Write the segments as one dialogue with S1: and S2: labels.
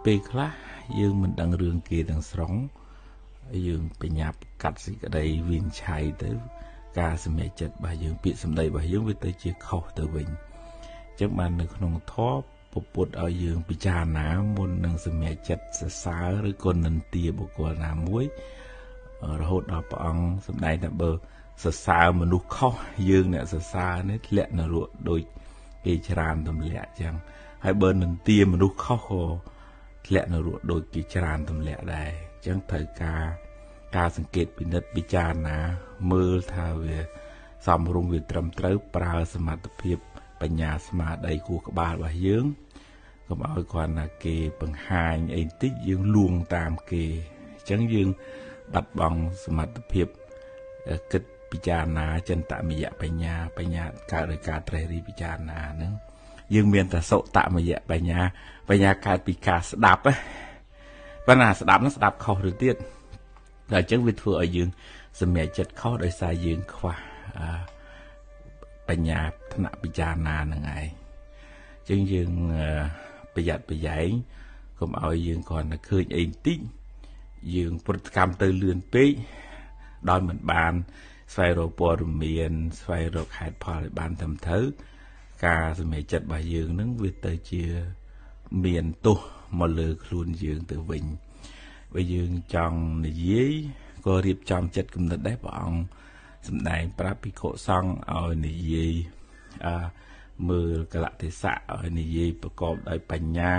S1: ពេលខ្លះយើងមិនដឹងរឿងគេទាំងស្រុងយើងបញ្ញាប់កាត់សេចក្តីវិនិច្ឆ័យទៅការសម្រេចចិត្តរបស់យើងពាក្យសម្ដីរបស់យើងវាទៅជាខុសទៅវិញអញ្ចឹងបាននៅក្នុងធម៌ពុទ្ធឲ្យយើងពិចារណាមុននឹងសម្រេចចិត្តសរសើរឬក៏និន្ទាបុគ្គលណាមួយរហូតដល់ព្រះអង្គសម្ដែងថាបើសរសើរមនុស្សខុសយើងអ្នកសរសើរនេះធ្លាក់នរកដូចគេច្រានទម្លាក់អញ្ចឹងហើយបើនិន្ទាមនុស្សខុសក៏ធ្លាក់នរកដូចគេច្រានទម្លាក់ដែរអញ្ចឹងត្រូវការសង្កេតពិនិត្យពិចារណាមើលថាវាសមរម្យវាត្រឹមត្រូវប្រើសមត្ថភាពបញ្ញាស្មារតីខួរក្បាលរបស់យើងកុំឲ្យគ្រាន់តែគេបង្ហាញអីបន្តិចយើងលួងតាមគេអញ្ចឹងយើងបាត់បង់សមត្ថភាពគិតពិចារណាចិន្តមយបញ្ញាបញ្ញាកើតដោយការត្រេះរិះពិចារណាហ្នឹងយើងមានតែសុតមយបញ្ញាបញ្ញាកើតពីការស្ដាប់ប៉ុន្តែស្ដាប់ហ្នឹងស្ដាប់ខុសឬទៀតតែអញ្ចឹងវាធ្វើឲ្យយើងសម្រេចចិត្តខុសដោយសារយើងខ្វះបញ្ញាថ្នាក់ពិចារណាហ្នឹងឯងអញ្ចឹងយើងប្រយ័ត្នប្រយែងកុំឲ្យយើងគ្រាន់តែឃើញអីបន្តិចយើងប្រតិកម្មទៅលឿនពេកដោយមិនបានស្វែងរកព័ត៌មានស្វែងរកហេតុផលឲ្យបានត្រឹមត្រូវការសម្រេចចិត្តរបស់យើងនឹងវាទៅជាមានទោសមកលើខ្លួនយើងទៅវិញបើយើងចង់និយាយក៏រៀបចំចិត្តគំនិតដែរព្រះអង្គសម្ដែងប្រាប់ភិក្ខុសង្ឃឲ្យនិយាយមើលកលៈទេសៈឲ្យនិយាយប្រកបដោយបញ្ញា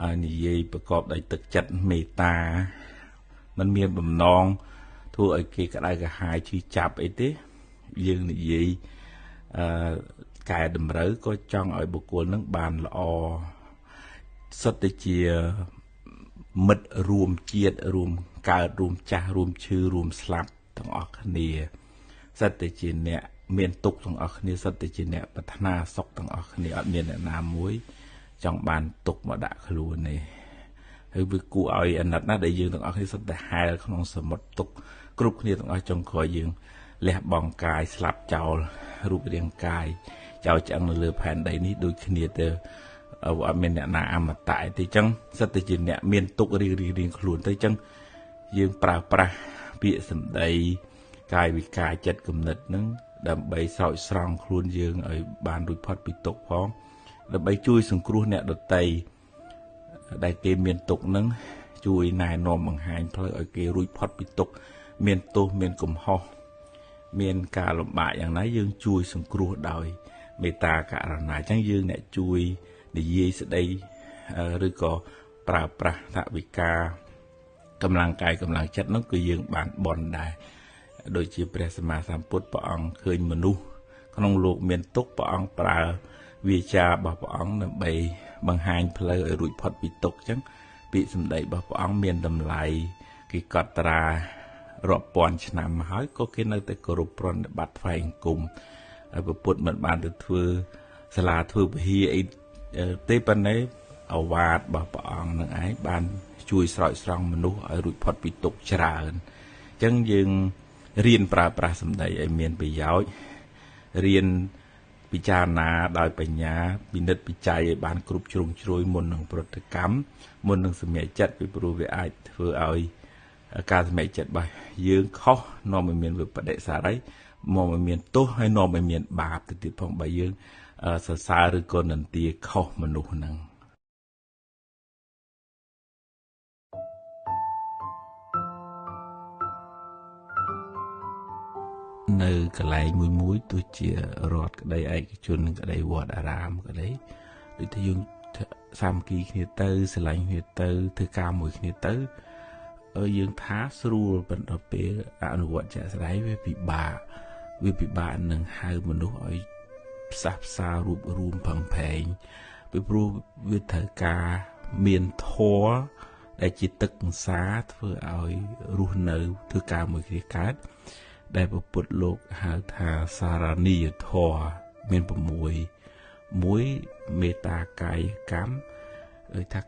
S1: ឲ្យនិយាយប្រកបដោយទឹកចិត្តមេត្តាมันមានបំណងធ្វើឲ្យគេក្តៅក្រហាយឈឺចាប់អីទេយើងនិយាយកែតម្រូវក៏ចង់ឲ្យបុគ្គលនឹងបានល្អសុទ្ធតែជាមិត្តរួមជាតិរួមកើតរួមចាស់រួមឈឺរួមស្លាប់ទាំងអស់គ្នាសុទ្ធតែជាអ្នកមានទុក្ខទាំងអស់គ្នាសុទ្ធតែជាអ្នកប្រាថ្នាសុខទាំងអស់គ្នាអត់មានអ្នកណាមួយចង់បានទុក្ខមកដាក់ខ្លួនទេហើយវាគួរឲ្យអាណិតណាស់ដែលយើងទាំងអស់គ្នាសុទ្ធតែហែលក្នុងសមុទ្រទុក្ខគ្រប់គ្នាទាំងអស់ចុងក្រោយយើងលះបង់កាយស្លាប់ចោលរូបរាងកាយចោលឆ្អឹងនៅលើផែនដីនេះដូចគ្នាទៅអត់មានអ្នកណាអមតៈទេអញ្ចឹងសុទ្ធតែជាអ្នកមានទុក្ខរៀងៗខ្លួនទៅអញ្ចឹងយើងប្រើប្រាស់ពាក្យសម្ដីកាយវិការចិត្តគំនិតហ្នឹងដើម្បីស្រោចស្រង់ខ្លួនយើងឲ្យបានរួចផុតពីទុក្ខផងដើម្បីជួយសង្គ្រោះអ្នកដទៃដែលគេមានទុក្ខហ្នឹងជួយណែនាំបង្ហាញផ្លូវឲ្យគេរួចផុតពីទុក្ខមានទោសមានកំហុសមានការលំបាកយ៉ាងណាយើងជួយសង្គ្រោះដោយមេត្តាករុណាអញ្ចឹងយើងអ្នកជួយនិយាយស្ដីឬក៏ប្រើប្រាស់ថវិកាកម្លាំងកាយកម្លាំងចិត្តនោះគឺយើងបានបន់ដែរដូចជាព្រះសម្មាសម្ពុទ្ធព្រះអង្គឃើញមនុស្សក្នុងលោកមានទុក្ខព្រះអង្គប្រើវាចារបស់ព្រះអង្គដើម្បីបង្ហាញផ្លូវឲ្យរួចផុតពីទុក្ខអញ្ចឹងពាក្យសម្ដីរបស់ព្រះអង្គមានតម្លៃគេកត់ត្រារាប់ពាន់ឆ្នាំមកហើយក៏គេនៅតែគោរពប្រណិប័តថ្វាយអង្គមហើយព្រះពុទ្ធមិនបានទៅធ្វើសាលាធ្វើពហិអីទេប៉ុន្តែឱវាទរបស់ព្រះអង្គនឹងឯងបានជួយស្រោចស្រង់មនុស្សឲ្យរួចផុតពីទុក្ខច្រើនអញ្ចឹងយើងរៀនប្រើប្រាស់សម្ដីឲ្យមានប្រយោជន៍រៀនពិចារណាដោយបញ្ញាពិនិត្យពិច័យឲ្យបានគ្រប់ជ្រុងជ្រោយមុននឹងប្រតិកម្មមុននឹងសម្រេចចិត្តពីព្រោះវាអាចធ្វើឲ្យការសម្រេចចិត្តរបស់យើងខុសនាំឲ្យមានវិបដិសារីនាំឲ្យមានទោសហើយនាំឲ្យមានបាបទៅទៀតផងបើយើងសរសើរឬក៏និន្ទាខុសមនុស្សហ្នឹងនៅកន្លែងមួយមួយទោះជារដ្ឋក្តីឯកជនក្តីវត្តអារាមក្តីដូចថាយើងសាមគ្គីគ្នាទៅស្រឡាញ់គ្នាទៅធ្វើការមួយគ្នាទៅយើងថាស្រួលប៉ុន្តែពេលអនុវត្តជាក់ស្ដែងវាពិបាកនឹងហៅមនុស្សឲ្យផ្សះផ្សារួបរួមផឹងផែងពីព្រោះវាត្រូវការមានធម៌ដែលជាទឹកអង្សាធ្វើឲ្យរស់នៅធ្វើការមួយគ្នាកើតដែលព្រះពុទ្ធលោកហៅថាសារនីយធម៌មាន6មួយមេត្តាកាយកម្មដូចថា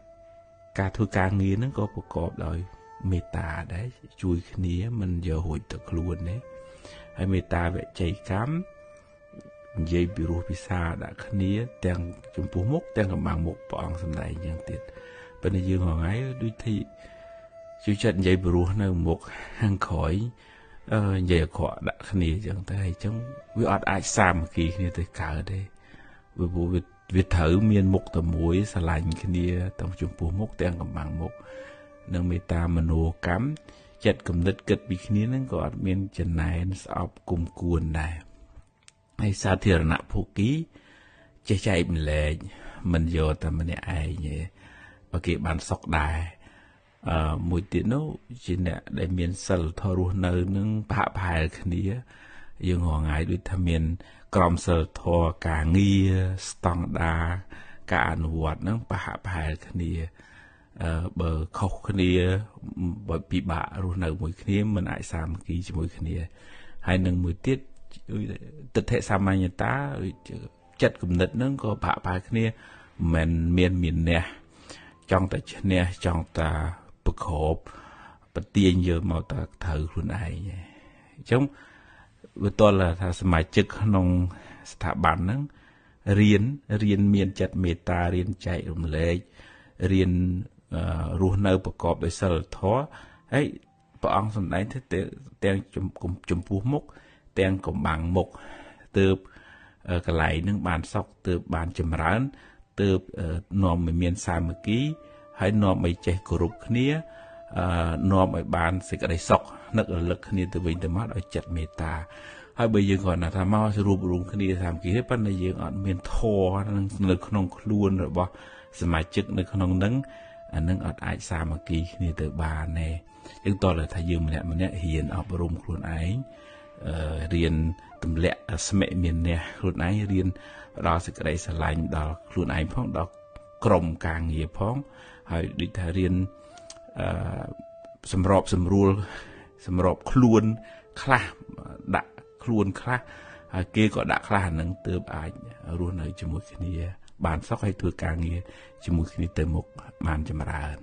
S1: ការធ្វើការងារហ្នឹងក៏ប្រកបដោយមេត្តាដែរជួយគ្នាមិនយករួចទៅខ្លួនទេហើយមេត្តាវិជ័យកម្មនិយាយពីរោះពិសាដាក់គ្នាទាំងចំពោះមុខទាំងកំបាំងមុខព្រះអង្គសម្ដែងយ៉ាងទៀតប ប៉ុន្តែយើងហ្នឹងហើយដូចទីជួយចិត្តនិយាយព្រោះនៅមុខខាងក្រោយនិយាយអាក្រក់ដាក់គ្នាអញ្ចឹងតែអញ្ចឹងវាអត់អាចសាមគ្គីគ្នាទៅកើតទេវាវាត្រូវមានមុខតែមួយស្រឡាញ់គ្នាទាំងចំពោះមុខទាំងកំបាំងមុខនិងមេត្តាមនោកម្មចិត្តគំនិតគិតពីគ្នាហ្នឹងក៏អត់មានចំណែនស្អប់គុំគួនដែរហើយសាធារណៈភោគីចេះចែកម្លែកមិនយកតែម្នាក់ឯងទេបើគេបានសុខដែរមួយទៀតនោះជាអ្នកដែលមានសិលធម៌រស់នៅនឹងប្រហាក់ប្រហែលគ្នាយើងរាល់ថ្ងៃដូចថាមានក្រមសិលធម៌ការងារស្តង់ដារការអនុវត្តនឹងប្រហាក់ប្រហែលគ្នាបើខុសគ្នាបើពិបាករស់នៅមួយគ្នាមិនអាចសាមគ្គីជាមួយគ្នាហើយនឹងមួយទៀតទិដ្ឋិសាមញ្ញតាចិត្តគំនិតនឹងក៏ប្រហាក់ប្រហែលគ្នាមិនមានមានះចង់តែឈ្នះចង់តែប្រក្របប្រទាញយកមកតែត្រូវខ្លួនឯងអញ្ចឹងវាតលថាសមាជិកក្នុងស្ថាប័នហ្នឹងរៀនមានចិត្តមេត្តារៀនចែករំលែករៀនរស់នៅប្រកបដោយសីលធម៌ហើយព្រះអង្គសម្ដែងទៅទាំងចំពោះមុខទាំងកំបាំងមុខទើបកន្លែងហ្នឹងបានសុខទើបបានចម្រើនទើបនាំឲ្យមានសាមគ្គីហើយនាំឲ្យចេះគោរពគ្នានាំឲ្យបានសេចក្តីសុខនឹករលឹកគ្នាទៅវិញទៅមកដោយចិត្តមេត្តាហើយបើយើងគ្រាន់តែថាមករួបរួមគ្នាសាមគ្គីទេប៉ុន្តែយើងអត់មានធម៌នៅក្នុងខ្លួនរបស់សមាជិកនៅក្នុងនឹងអានឹងអត់អាចសាមគ្គីគ្នាទៅបានទេយើងតើថាយើងម្នាក់ម្នាក់រៀនអប់រំខ្លួនឯងរៀនទម្លាក់ស្មិមានះខ្លួនឯងរៀនផ្ដល់សេចក្តីស្រឡាញ់ដល់ខ្លួនឯងផងដល់ក្រុមការងារផងហើយដូចថារៀនសម្របសម្រួលសម្របខ្លួនខ្លះដាក់ខ្លួនខ្លះហើយគេក៏ដាក់ខ្លះអានឹងទើបអាចរស់នៅជាមួយគ្នាបានសុខហើយធ្វើការងារជាមួយគ្នាទៅមុខបានចម្រើន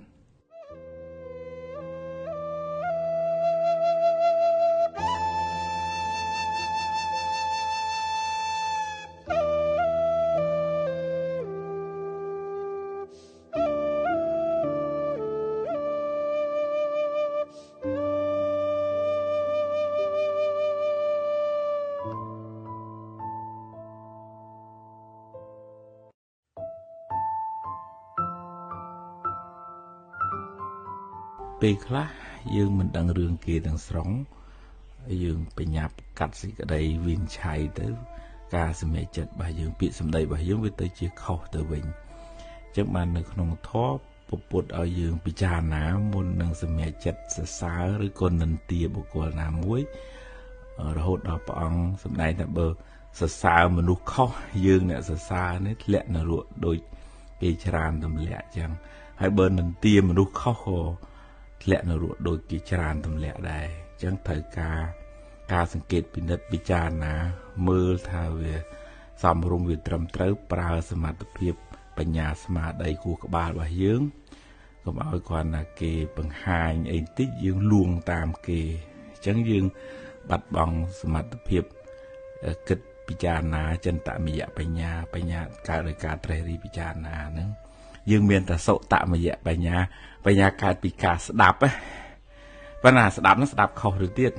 S1: ពេលខ្លះយើងមិនដឹងរឿងគេទាំងស្រុងយើងបញ្ញាប់កាត់សេចក្តីវិនិច្ឆ័យទៅការសម្រេចចិត្តរបស់យើងពាក្យសម្ដីរបស់យើងវាទៅជាខុសទៅវិញអញ្ចឹងបាននៅក្នុងធម៌ពុទ្ធឲ្យយើងពិចារណាមុននឹងសម្រេចចិត្តសរសើរឬក៏និន្ទាបុគ្គលណាមួយរហូតដល់ព្រះអង្គសម្ដែងថាបើសរសើរមនុស្សខុសយើងអ្នកសរសើរនេះធ្លាក់នរកដូចគេច្រានទម្លាក់អញ្ចឹងហើយបើនិន្ទាមនុស្សខុសក៏ធ្លាក់នរកដូចគេច្រានទម្លាក់ដែរអញ្ចឹងត្រូវការសង្កេតពិនិត្យពិចារណាមើលថាវាសមរម្យវាត្រឹមត្រូវប្រើសមត្ថភាពបញ្ញាស្មារតីខួរក្បាលរបស់យើងកុំឲ្យគ្រាន់តែគេបង្ហាញអីបន្តិចយើងលួងតាមគេអញ្ចឹងយើងបាត់បង់សមត្ថភាពគិតពិចារណាចិន្តមយបញ្ញាបញ្ញាកើតដោយការត្រេះរិះពិចារណាហ្នឹងយើងមានតែសុតមយបញ្ញាបញ្ញាកើតពីការស្ដាប់ប៉ុន្តែស្ដាប់ហ្នឹងស្ដាប់ខុសឬទៀត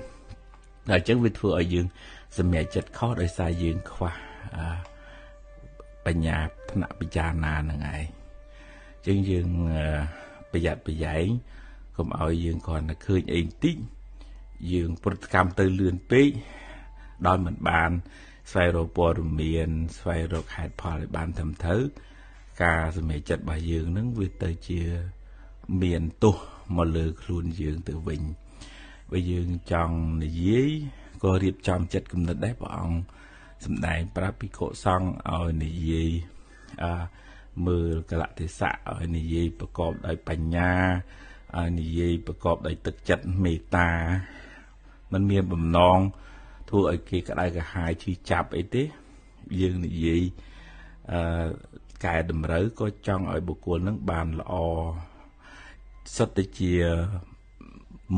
S1: ដល់អញ្ចឹងវាធ្វើឲ្យយើងសម្រេចចិត្តខុសដោយសារយើងខ្វះបញ្ញាថ្នាក់ពិចារណាហ្នឹងឯងអញ្ចឹងយើងប្រយ័ត្នប្រយែងកុំឲ្យយើងគ្រាន់តែឃើញអីបន្តិចយើងប្រតិកម្មទៅលឿនពេកដោយមិនបានស្វែងរកព័ត៌មានស្វែងរកហេតុផលឲ្យបានត្រឹមត្រូវការសម្រេចចិត្តរបស់យើងនឹងវាទៅជាមានទោសមកលើខ្លួនយើងទៅវិញបើយើងចង់និយាយក៏រៀបចំចិត្តគំនិតដែរព្រះអង្គសម្ដែងប្រាប់ភិក្ខុសង្ឃឲ្យនិយាយមើលកលៈទេសៈឲ្យនិយាយប្រកបដោយបញ្ញាឲ្យនិយាយប្រកបដោយទឹកចិត្តមេត្តាមិនមានបំណងធ្វើឲ្យគេក្តៅក្រហាយឈឺចាប់អីទេយើងនិយាយកែតម្រូវក៏ចង់ឲ្យបុគ្គលនឹងបានល្អសុទ្ធតែជា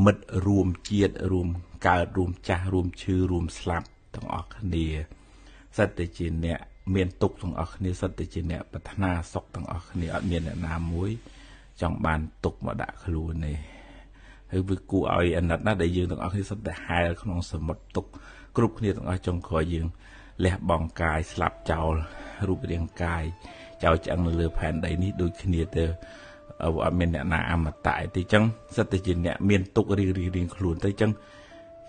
S1: មិត្តរួមជាតិរួមកើតរួមចាស់រួមឈឺរួមស្លាប់ទាំងអស់គ្នាសុទ្ធតែជាអ្នកមានទុក្ខទាំងអស់គ្នាសុទ្ធតែជាអ្នកប្រាថ្នាសុខទាំងអស់គ្នាអត់មានអ្នកណាមួយ ចង់បានទុកមកដាក់ខ្លួនទេហើយវាគួរឲ្យអាណិតណាស់ដែលយើងទាំងអស់គ្នាសុទ្ធតែហែលក្នុងសមុទ្រទុកគ្រប់គ្នាទាំងអស់ចុងក្រោយយើងលះបង់កាយស្លាប់ចោលរូបរាងកាយចោលឆ្អឹងនៅលើផែនដីនេះដូចគ្នាទៅអត់មានអ្នកណាអមតៈអីទេចឹងសិតតែជាអ្នកមានទុករៀងរៀងខ្លួនទៅចឹង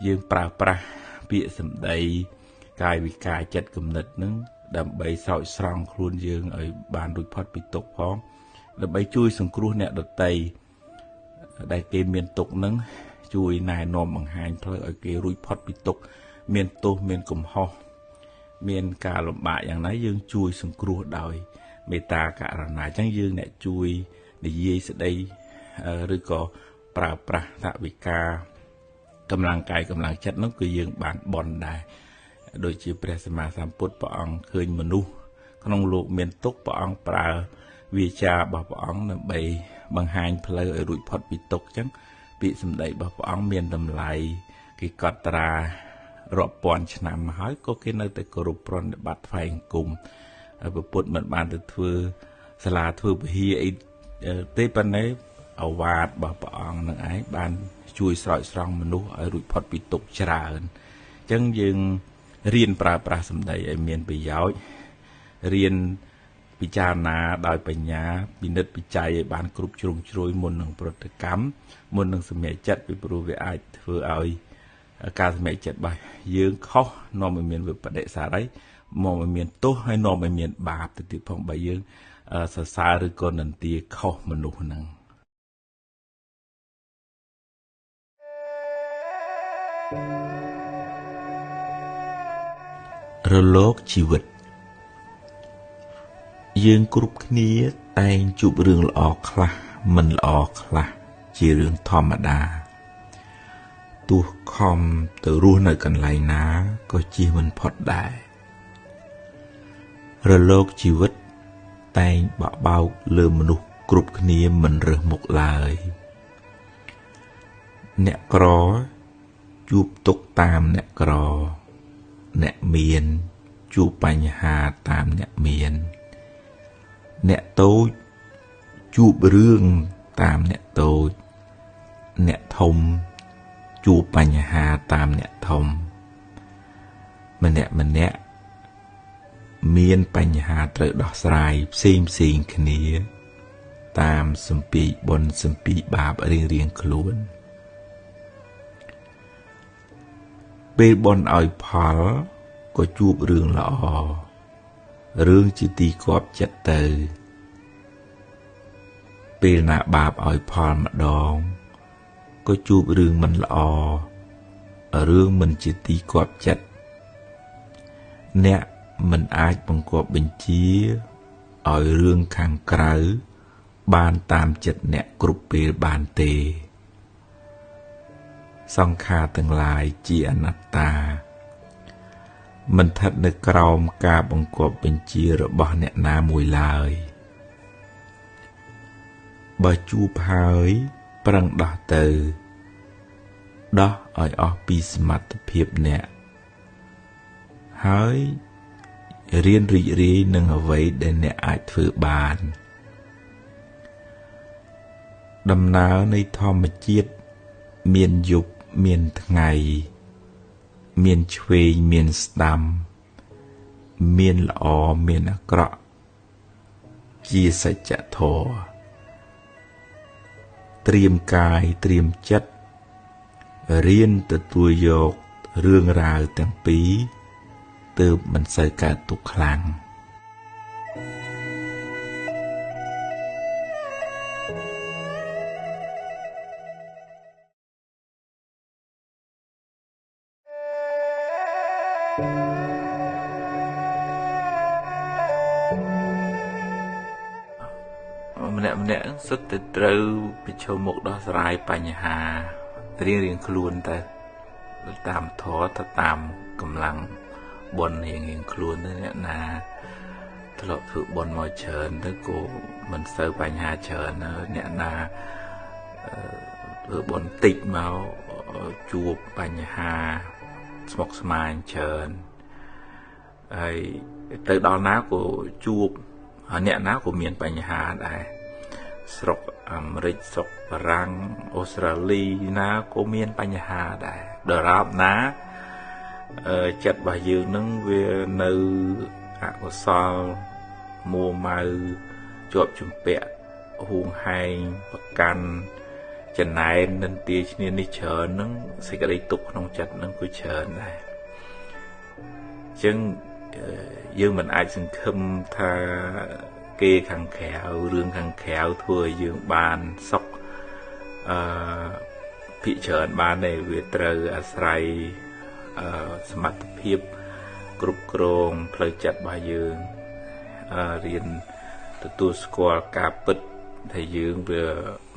S1: យើងប្រើប្រាស់ពាក្យសម្ដីកាយវិការចិត្តគំនិតនឹងដើម្បីស្រោចស្រង់ខ្លួនយើងឲ្យបានរួចផុតពីទុក្ខផងដើម្បីជួយសង្គ្រោះអ្នកដទៃដែលគេមានទុក្ខនឹងជួយណែនាំបង្ហាញផ្លូវឲ្យគេរួចផុតពីទុក្ខមានទោសមានកំហុសមានការលំបាកយ៉ាងណាយើងជួយសង្គ្រោះដោយមេត្តាករុណាអញ្ចឹងយើងអ្នកជួយនិយាយស្ដីឬក៏ប្រើប្រាស់ថវិកាកម្លាំងកាយកម្លាំងចិត្តនោះគឺយើងបានបន់ដែរដូចជាព្រះសម្មាសម្ពុទ្ធព្រះអង្គឃើញមនុស្សក្នុងលោកមានទុក្ខព្រះអង្គប្រើវាចារបស់ព្រះអង្គដើម្បីបង្ហាញផ្លូវឲ្យរួចផុតពីទុក្ខអញ្ចឹងពាក្យសម្ដីរបស់ព្រះអង្គមានតម្លៃគេកត់ត្រារាប់ពាន់ឆ្នាំមកហើយក៏គេនៅតែគោរពប្រណិប័តថ្វាយអង្គមហើយព្រះពុទ្ធមិនបានទៅធ្វើសាលាធ្វើពហិអីទេប៉ុន្តែឱវាទរបស់ព្រះអង្គនឹងឯងបានជួយស្រោចស្រង់មនុស្សឲ្យរួចផុតពីទុក្ខច្រើនអញ្ចឹងយើងរៀនប្រើប្រាស់សម្ដីឲ្យមានប្រយោជន៍រៀនពិចារណាដោយបញ្ញាពិនិត្យពិច័យឲ្យបានគ្រប់ជ្រុងជ្រោយមុននឹងប្រតិកម្មមុននឹងសម្រេចចិត្តពីព្រោះវាអាចធ្វើឲ្យការសម្រេចចិត្តរបស់យើងខុសនាំឲ្យមានវិបដិសារីនាំឲ្យមានទោសហើយនាំឲ្យមានបាបទៅទៀតផងបើយើងសរសើរឬក៏និន្ទាខុសមនុស្សហ្នឹងរលកជីវិតយើងគ្រប់គ្នាតែងជួបរឿងល្អខ្លះមិនល្អខ្លះជារឿងធម្មតាទោះខំទៅរស់នៅកន្លែងណាក៏ជៀសមិនផុតដែររលកជីវិតតែងបក់បោកលើមនុស្សគ្រប់គ្នាមិនរើសមុខឡើយអ្នកក្រជួបទុក្ខតាមអ្នកក្រអ្នកមានជួបបញ្ហាតាមអ្នកមានអ្នកតូចជួបរឿងតាមអ្នកតូចអ្នកធំជួបបញ្ហាតាមអ្នកធំម្នាក់ម្នាក់មានបញ្ហាត្រូវដោះស្រាយផ្សេងផ្សេងគ្នាតាមសម្ពាយបុណ្យសម្ពាយបាបរៀងរៀងខ្លួនពេលបុណ្យឲ្យផលក៏ជួបរឿងល្អរឿងជាទីគាប់ចិត្តទៅពេលណាបាបឲ្យផលម្ដងក៏ជួបរឿងមិនល្អរឿងមិនជាទីគាប់ចិត្តអ្នកមិនអាចបង្គាប់បញ្ជាឲ្យរឿងខាងក្រៅបានតាមចិត្តអ្នកគ្រប់ពេលបានទេសង្ខារទាំងឡាយជាអនត្តាមិនស្ថិតនៅក្រោមការបង្គាប់បញ្ជារបស់អ្នកណាមួយឡើយបើជួបហើយប្រឹងដោះទៅដោះឲ្យអស់ពីសមត្ថភាពអ្នកហើយរៀនរីករាយនឹងអ្វីដែលអ្នកអាចធ្វើបានដំណើរនៃធម្មជាតិមានយប់មានថ្ងៃមានឆ្វេងមានស្ដាំមានល្អមានអាក្រក់ជាសច្ចធម៌ត្រៀមកាយត្រៀមចិត្តរៀនទទួលយករឿងរ៉ាវទាំងពីរទើបមិនសូវកើតទុក្ខខ្លាំងម្នាក់ម្នាក់សុទ្ធតែត្រូវប្រឈមមុខដោះស្រាយបញ្ហារៀងរៀងខ្លួនទៅតាមធម៌ទៅតាមកម្លាំងបុណ្យរៀងរៀងខ្លួនទៅអ្នកណាធ្លាប់ធ្វើបុណ្យមកច្រើនទៅក៏មិនសូវបញ្ហាច្រើនអ្នកណាធ្វើបុណ្យតិចមកជួបបញ្ហាស្មុគស្មាញច្រើនហើយទៅដល់ណាក៏ជួបអ្នកណាក៏មានបញ្ហាដែរ ស្រុកអាមេរិកស្រុកបារាំងអូស្ត្រាលីណាក៏មានបញ្ហាដែរដរាបណាចិត្តរបស់យើងនឹងវានៅអកុសលមួម៉ៅជាប់ជំពាក់ហួងហែងប្រកាន់ចំណែននិន្ទាឈ្នានេះច្រើននឹងសេចក្តីទុក្ខក្នុងចិត្តនឹងក៏ច្រើនដែរអញ្ចឹងយើងមិនអាចសង្ឃឹមថាគេខាងក្រៅរឿងខាងក្រៅធ្វើឲ្យយើងបានសុខភាគច្រើនបានទេវាត្រូវអាស្រ័យសមត្ថភាពគ្រប់គ្រងផ្លូវចិត្តរបស់យើងរៀនទទួលស្គាល់ការពិតថាយើងវា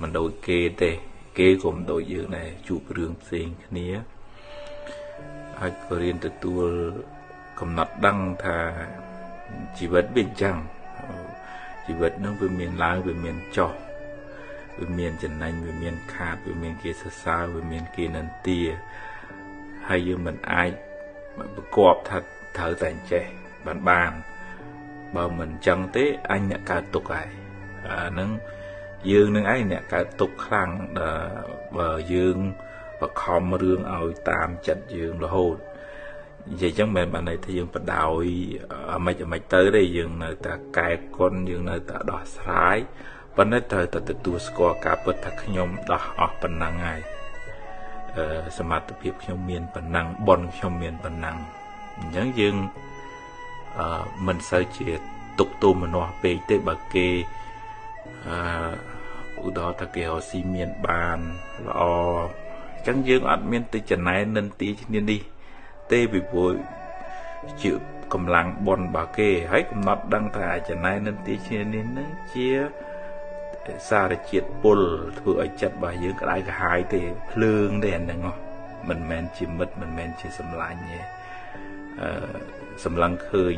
S1: មិនដូចគេទេគេក៏មិនដូចយើងដែរជួបរឿងផ្សេងគ្នាហើយក៏រៀនទទួលកំណត់ដឹងថាជីវិតវាអញ្ចឹងជីវិតនឹងវាមានឡើងវាមានចុះវាមានចំណេញវាមានខាតវាមានគេសរសើរវាមានគេនិន្ទាហើយយើងមិនអាចប្រកបថាត្រូវតែចេះបានបើមិនអញ្ចឹងទេអញអ្នកកើតទុកហើយអាហ្នឹងយើងនឹងឯងអ្នកកើតទុកខ្លាំងបើយើងបខំរឿងឲ្យតាមចិត្តយើងរហូតនិយាយចឹងមិនបានន័យថាយើងបដោយអាម៉េចទៅទេយើងនៅតែកែកុនយើងនៅតែដោះស្រាយប៉ុន្តែត្រូវតែទទួលស្គាល់ការពិតថាខ្ញុំដោះអស់ប៉ុណ្ណឹងហើយសមត្ថភាពខ្ញុំមានប៉ុណ្ណឹងបុណ្យខ្ញុំមានប៉ុណ្ណឹងអញ្ចឹងយើងមិនសូវជាទុកទោមនស្សពេកទេបើគេឧទាហរណ៍ថាគេរកស៊ីមានបានល្អអញ្ចឹងយើងអត់មានទៅចំណែននិន្ទាឈ្នានេះទេពីព្រោះជាកម្លាំងបុណ្យរបស់គេហើយកំណត់ដឹងថាចំណែននិន្ទាឈ្នានេះនឹងជាសារជាតិពុលធ្វើឲ្យចិត្តរបស់យើងក្តៅក្រហាយទេភ្លើងទេអាហ្នឹងមិនមែនជាមិត្តមិនមែនជាសម្លាញ់ទេសម្លឹងឃើញ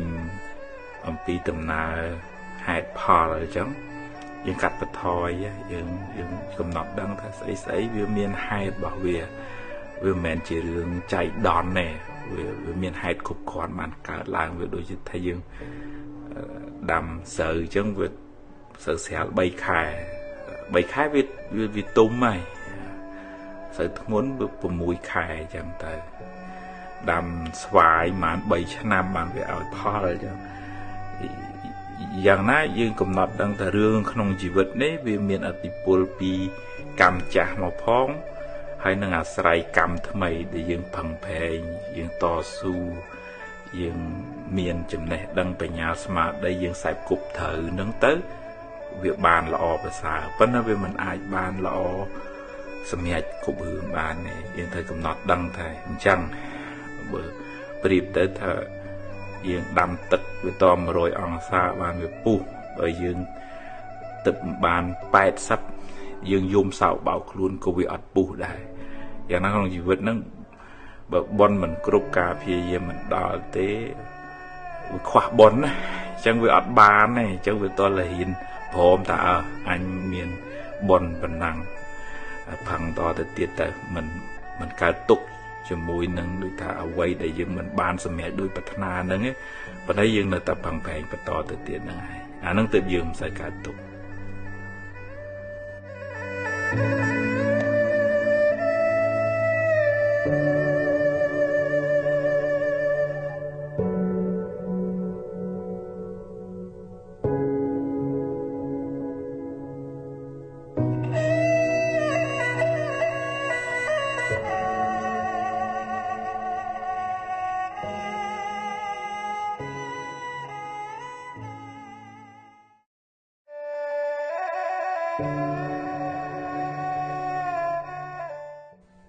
S1: អំពីដំណើរហេតុផលអញ្ចឹងយើងកាត់បន្ថយយើងកំណត់ដឹងថាស្អីវាមានហេតុរបស់វាវាមិនមែនជារឿងចៃដន្យទេវាមានហេតុគ្រប់គ្រាន់បានកើតឡើងវាដូចជាថាយើងដាំស្រូវអញ្ចឹងវាស្រូវស្រាល3ខែ3ខែវាទុំហើយស្រូវធ្ងន់វា6ខែអញ្ចឹងទៅដាំស្វាយបាន3ឆ្នាំបានវាឲ្យផលអញ្ចឹងយ៉ាងណាយើងកំណត់ដឹងថារឿងក្នុងជីវិតនេះវាមានឥទ្ធិពលពីកម្មចាស់មកផងហើយនឹងអាស្រ័យកម្មថ្មីដែលយើងប្រឹងប្រែងយើងតស៊ូយើងមានចំណេះដឹងបញ្ញាស្មារតីយើងខ្សែគប់ត្រូវនឹងទៅវាបានល្អប្រសើរប៉ុន្តែវាមិនអាចបានល្អសម្រាប់គ្រប់រឿងបានទេយើងត្រូវកំណត់ដឹងថាអញ្ចឹងបើប្រៀបទៅថាយើងដាំទឹកវាត100អង្សាបានវាពុះបើយើងទឹកបាន80យើងយំសោកបោកខ្លួនក៏វាអត់ពុះដែរយ៉ាងណាក្នុងជីវិតហ្នឹងបើបុណ្យមិនគ្រប់ការព្យាយាមមិនដល់ទេវាខ្វះបុណ្យណាអញ្ចឹងវាអត់បានទេអញ្ចឹងវាតលហ៊ានព្រមថាអញមានបុណ្យប៉ុណ្ណឹងផឹងតទៅទៀតទៅមិនកើតទុកជាមួយនឹងដូចថាអ្វីដែលយើងមិនបានសម្រេចដោយប្រាថ្នាហ្នឹងឯងប៉ុន្តែយើងនៅតែប្រឹងប្រែងបន្តទៅទៀតហ្នឹងហើយអាហ្នឹងទើបយើងមិនសូវកើតទុក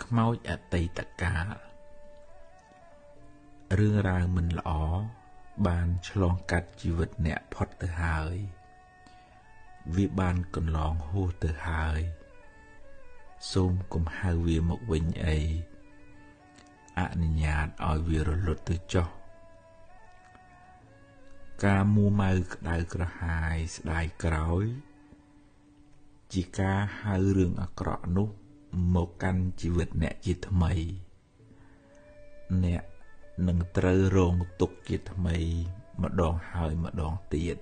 S1: ខ្មោចអតីតកាលរឿងរ៉ាវមិនល្អបានឆ្លងកាត់ជីវិតអ្នកផុតទៅហើយវាបានកន្លងហួសទៅហើយសូមកុំហៅវាមកវិញអីអនុញ្ញាតឲ្យវារលត់ទៅចុះការមួម៉ៅក្តៅក្រហាយស្ដាយក្រោយជាការហៅរឿងអាក្រក់នោះមកកាន់ជីវិតអ្នកជាថ្មីអ្នកនឹងត្រូវរងទុក្ខជាថ្មីម្ដងហើយម្ដងទៀត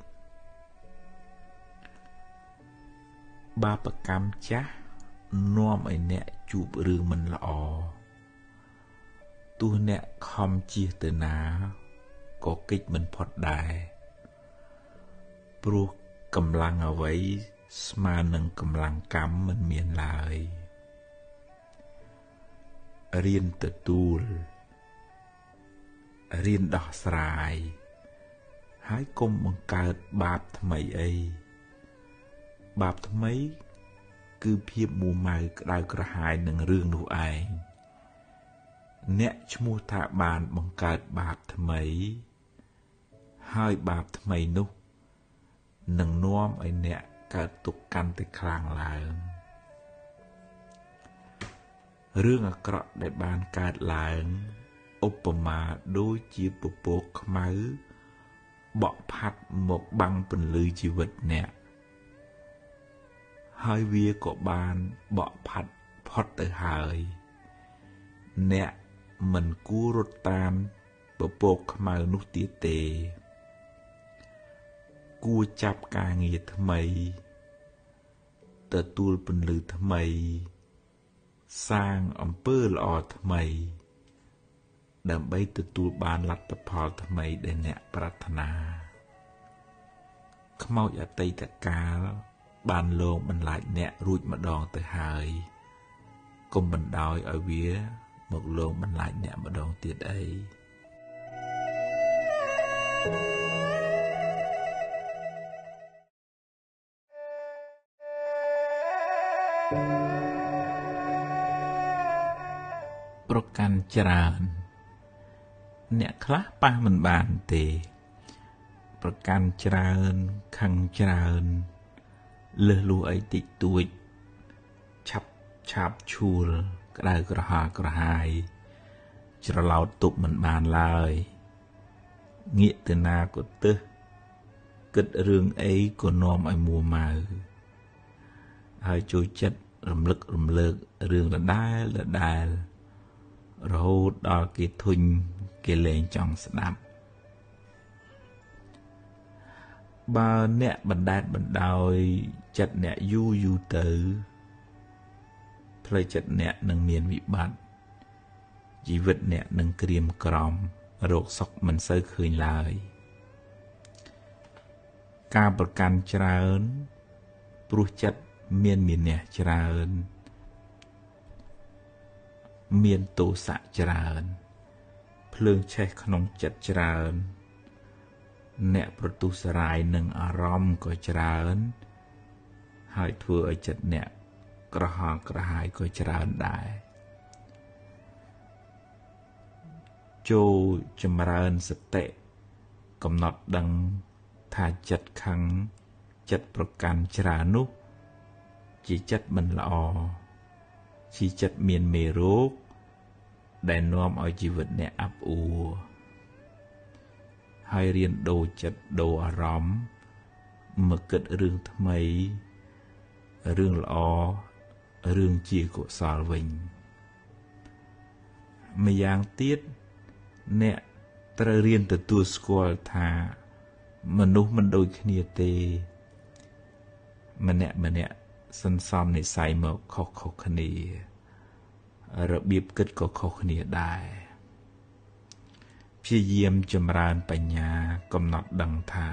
S1: បាបកម្មចាស់នាំឲ្យអ្នកជួបរឿងមិនល្អទោះអ្នកខំជៀសទៅណាក៏គេចមិនផុតដែរព្រោះកម្លាំងអ្វីស្មើនឹងកម្លាំងកម្មមិនមានឡើយរៀនទទួលរៀនដោះស្រាយហើយកុំបង្កើតបាបថ្មីអីបាបថ្មីគឺភាពមួម៉ៅក្តៅក្រហាយនឹងរឿងនោះឯងអ្នកឈ្មោះថាបានបង្កើតបាបថ្មីហើយបាបថ្មីនោះនឹងនាំឲ្យអ្នកកើតទុក្ខកាន់តែខ្លាំងឡើងរឿងអាក្រក់ដែលបានកើតឡើងឧបមាដូចជាពពកខ្មៅបក់ផាត់មកបាំងពន្លឺជីវិតអ្នកហើយវាក៏បានបក់ផាត់ផុតទៅហើយអ្នកមិនគួររត់តាមពពកខ្មៅនោះទៀតទេគួរចាប់ការងារថ្មីទទួលពន្លឺថ្មីសាងអំពើល្អថ្មីដើម្បីទទួលបានលទ្ធផលថ្មីដែលអ្នកប្រាថ្នាខ្មោចអតីតកាលបានលងបន្លាចអ្នករួចម្ដងទៅហើយកុំបណ្ដោយឲ្យវាមកលងបន្លាចអ្នកម្ដងទៀតអីប្រកាន់ច្រើនអ្នកខ្លះប៉ះមិនបានទេប្រកាន់ច្រើនខឹងច្រើនលើសលួអីតិចតួចឆាប់ឆាប់ឈួលក្តៅក្រហាលក្រហាយច្រឡោតទប់មិនបានឡើយងាកទៅណាក៏ទឹះគិតរឿងអីក៏នាំឲ្យមួម៉ៅហើយចូលចិត្តរំលឹករំលើករឿងដដែលដដែលរហូតដល់គេធុញគេលែងចង់ស្ដាប់បើអ្នកបណ្ដែតបណ្ដោយចិត្តអ្នកយូរយូរទៅផ្លូវចិត្តអ្នកនឹងមានវិបត្តិជីវិតអ្នកនឹងក្រៀមក្រំរោគសុខមិនសូវឃើញឡើយការប្រកាន់ច្រើនព្រោះចិត្តមានមានះច្រើនមានទោសៈច្រើនភ្លើងឆេះក្នុងចិត្តច្រើនអ្នកប្រទុសរាយនឹងអារម្មណ៍ក៏ច្រើនហើយធ្វើឲ្យចិត្តអ្នកក្រហល់ក្រហាយក៏ច្រើនដែរចូលចម្រើនសតិកំណត់ដឹងថាចិត្តខឹងចិត្តប្រកាន់ច្រើននោះជាចិត្តមិនល្អជាចិត្តមានមេរោគដែលនាំឲ្យជីវិតអ្នកអាប់អួរហើយរៀនដូរចិត្តដូរអារម្មណ៍មកគិតរឿងថ្មីរឿងល្អរឿងជាកុសលវិញម្យ៉ាងទៀតអ្នកត្រូវរៀនទទួលស្គាល់ថាមនុស្សមិនដូចគ្នាទេម្នាក់ម្នាក់សន្សំនិស័យមកខុសៗគ្នារបៀបគិតក៏ខុសគ្នាដែរព្យាយាមចម្រើនបញ្ញាកំណត់ដឹងថា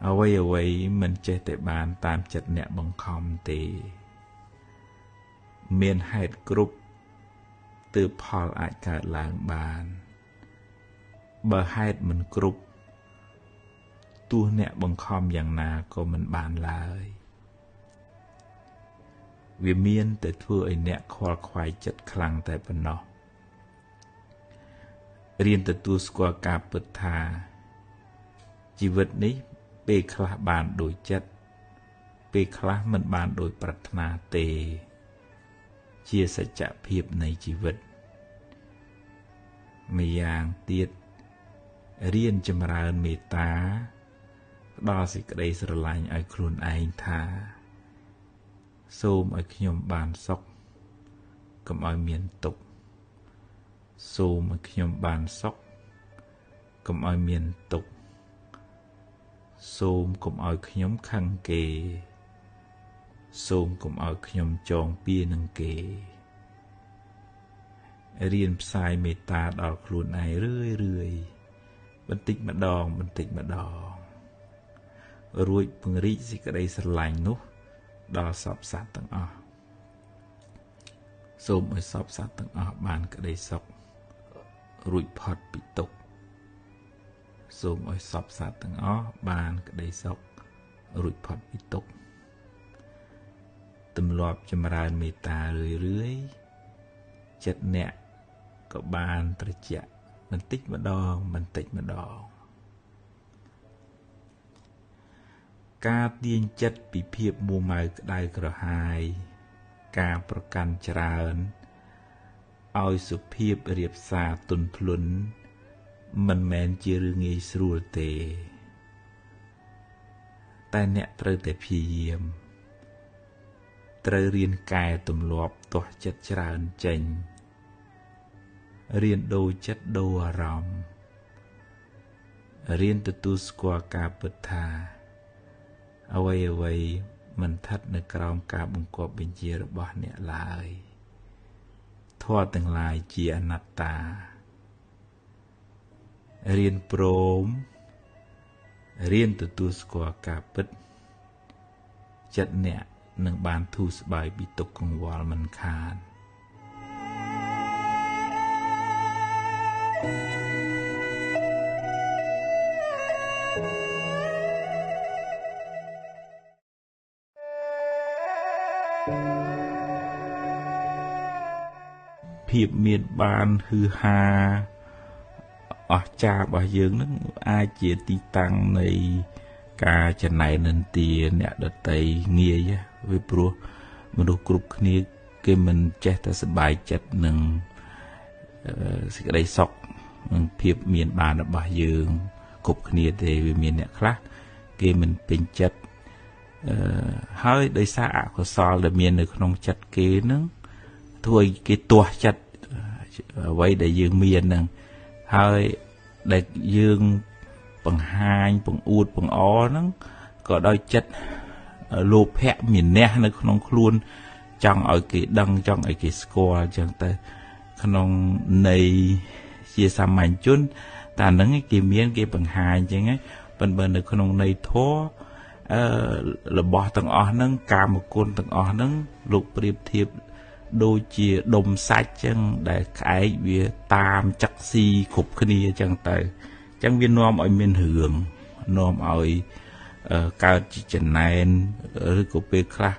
S1: អ្វីអ្វីមិនចេះតែបានតាមចិត្តអ្នកបង្ខំទេមានហេតុគ្រប់ទើបផលអាចកើតឡើងបានបើហេតុមិនគ្រប់ទោះអ្នកបង្ខំយ៉ាងណាក៏មិនបានឡើយវាមានតែធ្វើឲ្យអ្នកខ្វល់ខ្វាយចិត្តខ្លាំងតែប៉ុណ្ណោះរៀនទទួលស្គាល់ការពិតថាជីវិតនេះពេលខ្លះបានដូចចិត្តពេលខ្លះមិនបានដូចប្រាថ្នាទេជាសច្ចភាពនៃជីវិតម្យ៉ាងទៀតរៀនចម្រើនមេត្តាផ្ដល់សេចក្តីស្រឡាញ់ឲ្យខ្លួនឯងថាសូមឲ្យខ្ញុំបានសុខកុំឲ្យមានទុក្ខសូមឲ្យខ្ញុំបានសុខកុំឲ្យមានទុក្ខសូមកុំឲ្យខ្ញុំខឹងគេ សូមកុំឲ្យខ្ញុំចងពៀនឹងគេរៀនផ្សាយមេត្តាដល់ខ្លួនឯងរឿយរឿយបន្តិចម្ដងបន្តិចម្ដងរួចពង្រីកសេចក្តីស្រឡាញ់នោះដល់សព្វសត្វទាំងអស់សូមឲ្យសព្វសត្វទាំងអស់បានក្តីសុខរួចផុតពីទុក្ខសូមឲ្យសព្វសត្វទាំងអស់បានក្តីសុខរួចផុតពីទុក្ខទម្លាប់ចម្រើនមេត្តារឿយរឿយចិត្តអ្នកក៏បានត្រជាក់បន្តិចម្ដងបន្តិចម្ដងការទាញចិត្តពីភាពមួម៉ៅក្តៅក្រហាយការប្រកាន់ច្រើនឲ្យសុភាពរៀបសារទន់ភ្លន់មិនមែនជារឿងងាយស្រួលទេតែអ្នកត្រូវតែព្យាយាមត្រូវរៀនកែទម្លាប់ទាស់ចិត្តច្រើនចេញរៀនដូរចិត្តដូរអារម្មណ៍រៀនទទួលស្គាល់ការពិតថាអ្វីអ្វីមិនស្ថិតនៅក្រោមការបង្គាប់បញ្ជារបស់អ្នកឡើយធម៌ទាំងឡាយជាអនត្តារៀនព្រមរៀនទទួលស្គាល់ការពិតចិត្តអ្នកនឹងបានធូរស្បើយពីទុក្ខកង្វល់មិនខានភាពមានបានហឺហាអស្ចារ្យរបស់យើងនឹងអាចជាទីតាំងនៃការចំណែននិន្ទាអ្នកដតីងាយវាព្រោះមនុស្សគ្រប់គ្នាគេមិនចេះតែសប្បាយចិត្តនឹងសេចក្តីសុខនិងភាពមានបានរបស់យើងគ្រប់គ្នាទេវាមានអ្នកខ្លះគេមិនពេញចិត្តហើយដោយសារអកុសលដែលមាននៅក្នុងចិត្តគេនឹងធ្វើឲ្យគេទាស់ចិត្តអ្វីដែលយើងមាននឹងហើយដែលយើងបង្ហាញបង្អួតបង្អហ្នឹងក៏ដោយចិត្តលោភៈមានះនៅក្នុងខ្លួនចង់ឲ្យគេដឹងចង់ឲ្យគេស្គាល់អញ្ចឹងទៅក្នុងន័យជាសាមញ្ញជនតែហ្នឹងគេមានគេបង្ហាញអញ្ចឹងប៉ុន្តែនៅក្នុងន័យធម៌របស់ទាំងអស់ហ្នឹងកាមគុណទាំងអស់ហ្នឹងលោកប្រៀបធៀបដូចជាដុំសាច់ចឹងដែលក្អែកវាតាមចឹកស៊ីគ្រប់គ្នាចឹងទៅចឹងវានាំឲ្យមានរឿងនាំឲ្យកើតជាចំណែនឬក៏ពេលខ្លះ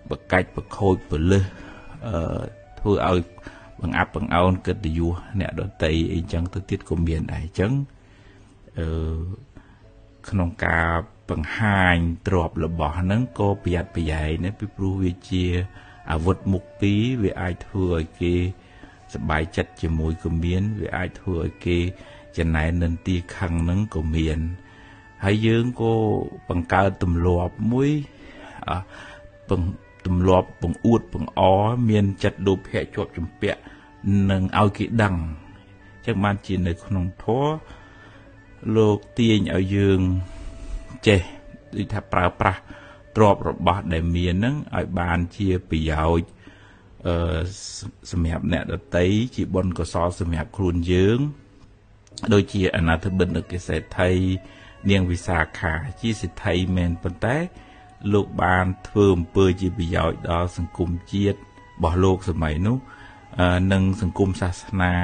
S1: បកាច់បខូចពលឹះធ្វើឲ្យបង្អាប់បង្អោនកិត្តិយសអ្នកដតីអីចឹងទៅទៀតក៏មានដែរចឹងក្នុងការបង្ហាញទ្រព្យរបស់ហ្នឹងក៏ប្រយ័ត្នប្រយែងណាពីព្រោះវាជាអាវុធមុខពីរវាអាចធ្វើឲ្យគេសប្បាយចិត្តជាមួយក៏មានវាអាចធ្វើឲ្យគេចំណែននិន្ទាខឹងហ្នឹងក៏មានហើយយើងក៏បង្កើតទម្លាប់មួយទម្លាប់បង្អួតបង្អមានចិត្តលោភៈជាប់ជំពាក់នឹងឲ្យគេដឹងចឹងបានជានៅក្នុងធម៌លោកទាញឲ្យយើងចេះដូចថាប្រើប្រាស់ទ្រព្យរបស់ដែលមានហ្នឹងឲ្យបានជាប្រយោជន៍សម្រាប់អ្នកដតីជាបុណ្យកុសលសម្រាប់ខ្លួនយើងដូចជាអនាថបិណ្ឌិកសេដ្ឋីនាងវិសាខាជាសេដ្ឋីមែនប៉ុន្តែលោកបានធ្វើអំពើជាប្រយោជន៍ដល់សង្គមជាតិរបស់លោកសម័យនោះនិងសង្គមសាសនា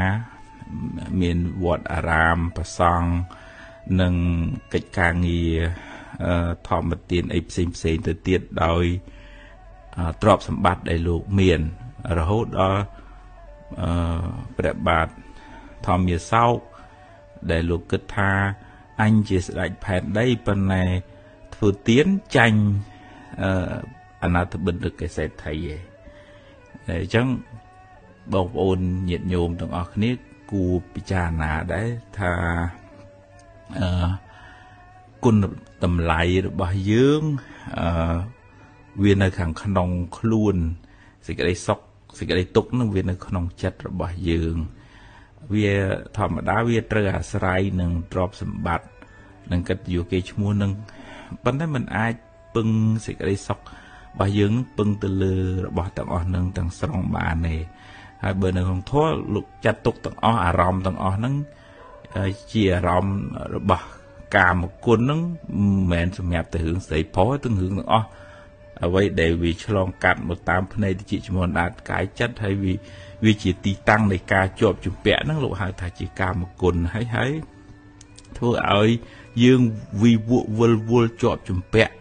S1: មានវត្តអារាមព្រះសង្ឃនិងកិច្ចការងារធម្មទានអីផ្សេងផ្សេងទៅទៀតដោយទ្រព្យសម្បត្តិដែលលោកមានរហូតដល់ព្រះបាទធម្មាសោកដែលលោកគិតថាអញជាស្ដេចផែនដីប៉ុន្តែធ្វើទានចាញ់អនាថបិណ្ឌិកសេដ្ឋីឯងអញ្ចឹងបងប្អូនញាតិញោមទាំងអស់គ្នាគួរពិចារណាដែរថាគុណតម្លៃរបស់យើងវានៅខាងក្នុងខ្លួនសេចក្តីសុខសេចក្តីទុក្ខនឹងវានៅក្នុងចិត្តរបស់យើងវាធម្មតាវាត្រូវអាស្រ័យនឹងទ្រព្យសម្បត្តិនឹងកិត្តិយសគេឈ្មោះនឹងប៉ុន្តែมันអាចពឹងសេចក្តីសុខ របស់យើងពឹងទៅលើរបស់ទាំងអស់នឹងទាំងស្រុងបានទេហើយបើនៅក្នុងធម៌លោកចាត់ទុកទាំងអស់អារម្មណ៍ទាំងអស់ហ្នឹងជាអារម្មណ៍របស់កាមគុណហ្នឹងមិនមែនសម្រាប់តែរឿងស្រីប្រុសទាំងរឿងទាំងអស់អ្វីដែលវាឆ្លងកាត់មកតាមភ្នែកតិចចំនួនដាតកាយចិត្តហើយវាជាទីតាំងនៃការជាប់ជំពាក់ហ្នឹងលោកហៅថាជាកាមគុណហើយធ្វើឲ្យយើងវិវក់វិលវល់ជាប់ជំពាក់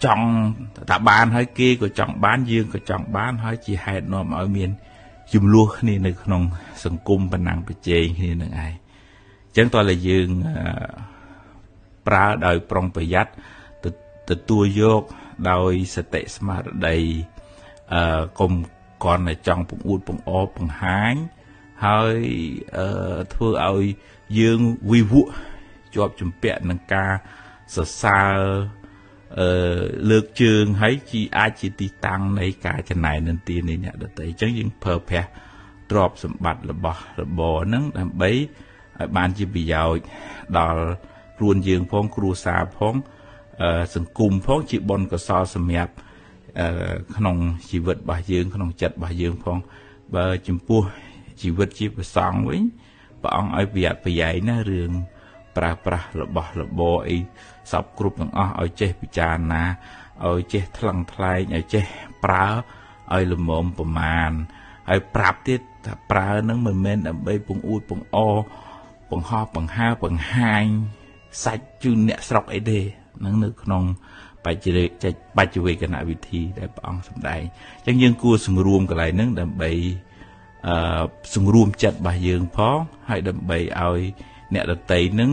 S1: ចង់តែបានហើយគេក៏ចង់បានយើងក៏ចង់បានហើយជាហេតុនាំឲ្យមានចំនួនគ្នានៅក្នុងសង្គមប៉ុណ្ណឹងប្រជែងគ្នានឹងឯងអញ្ចឹងតើយើងប្រើដោយប្រុងប្រយ័ត្នទទួលយកដោយសតិស្មារតីកុំគ្រាន់តែចង់ពង្អួតពង្អបង្ហាញហើយធ្វើឲ្យយើងវិវក់ជាប់ជំពាក់នឹងការសរសើរលើកជើងហើយជាអាចជាទីតាំងនៃការចំណែននិន្ទានៃអ្នកដទៃអញ្ចឹងយើងប្រើប្រាស់ទ្រព្យសម្បត្តិរបស់របរហ្នឹងដើម្បីឲ្យបានជាប្រយោជន៍ដល់ខ្លួនយើងផងគ្រួសារផងសង្គមផងជាបុណ្យកុសលសម្រាប់ក្នុងជីវិតរបស់យើងក្នុងចិត្តរបស់យើងផងបើចំពោះជីវិតជាព្រះសង្ឃវិញព្រះអង្គឲ្យប្រយ័ត្នប្រយែងណារឿងប្រើប្រាស់របស់របរអីសពគ្រប់ទាំងអស់ឲ្យចេះពិចារណាឲ្យចេះថ្លឹងថ្លែងឲ្យចេះប្រើឲ្យល្មមប្រមាណហើយប្រាប់ទៀតថាប្រើនឹងមិនមែនដើម្បីពង្អួតពង្អបង្ហោះបង្ហើបង្ហាញសាច់ជូនអ្នកស្រុកអីទេនឹងនៅក្នុងបច្ចវេកនវិធីដែលព្រះអង្គសម្ដែងអញ្ចឹងយើងគួរសង្រួមកន្លែងហ្នឹងដើម្បីសង្រួមចិត្តរបស់យើងផងហើយដើម្បីឲ្យអ្នកដទៃនឹង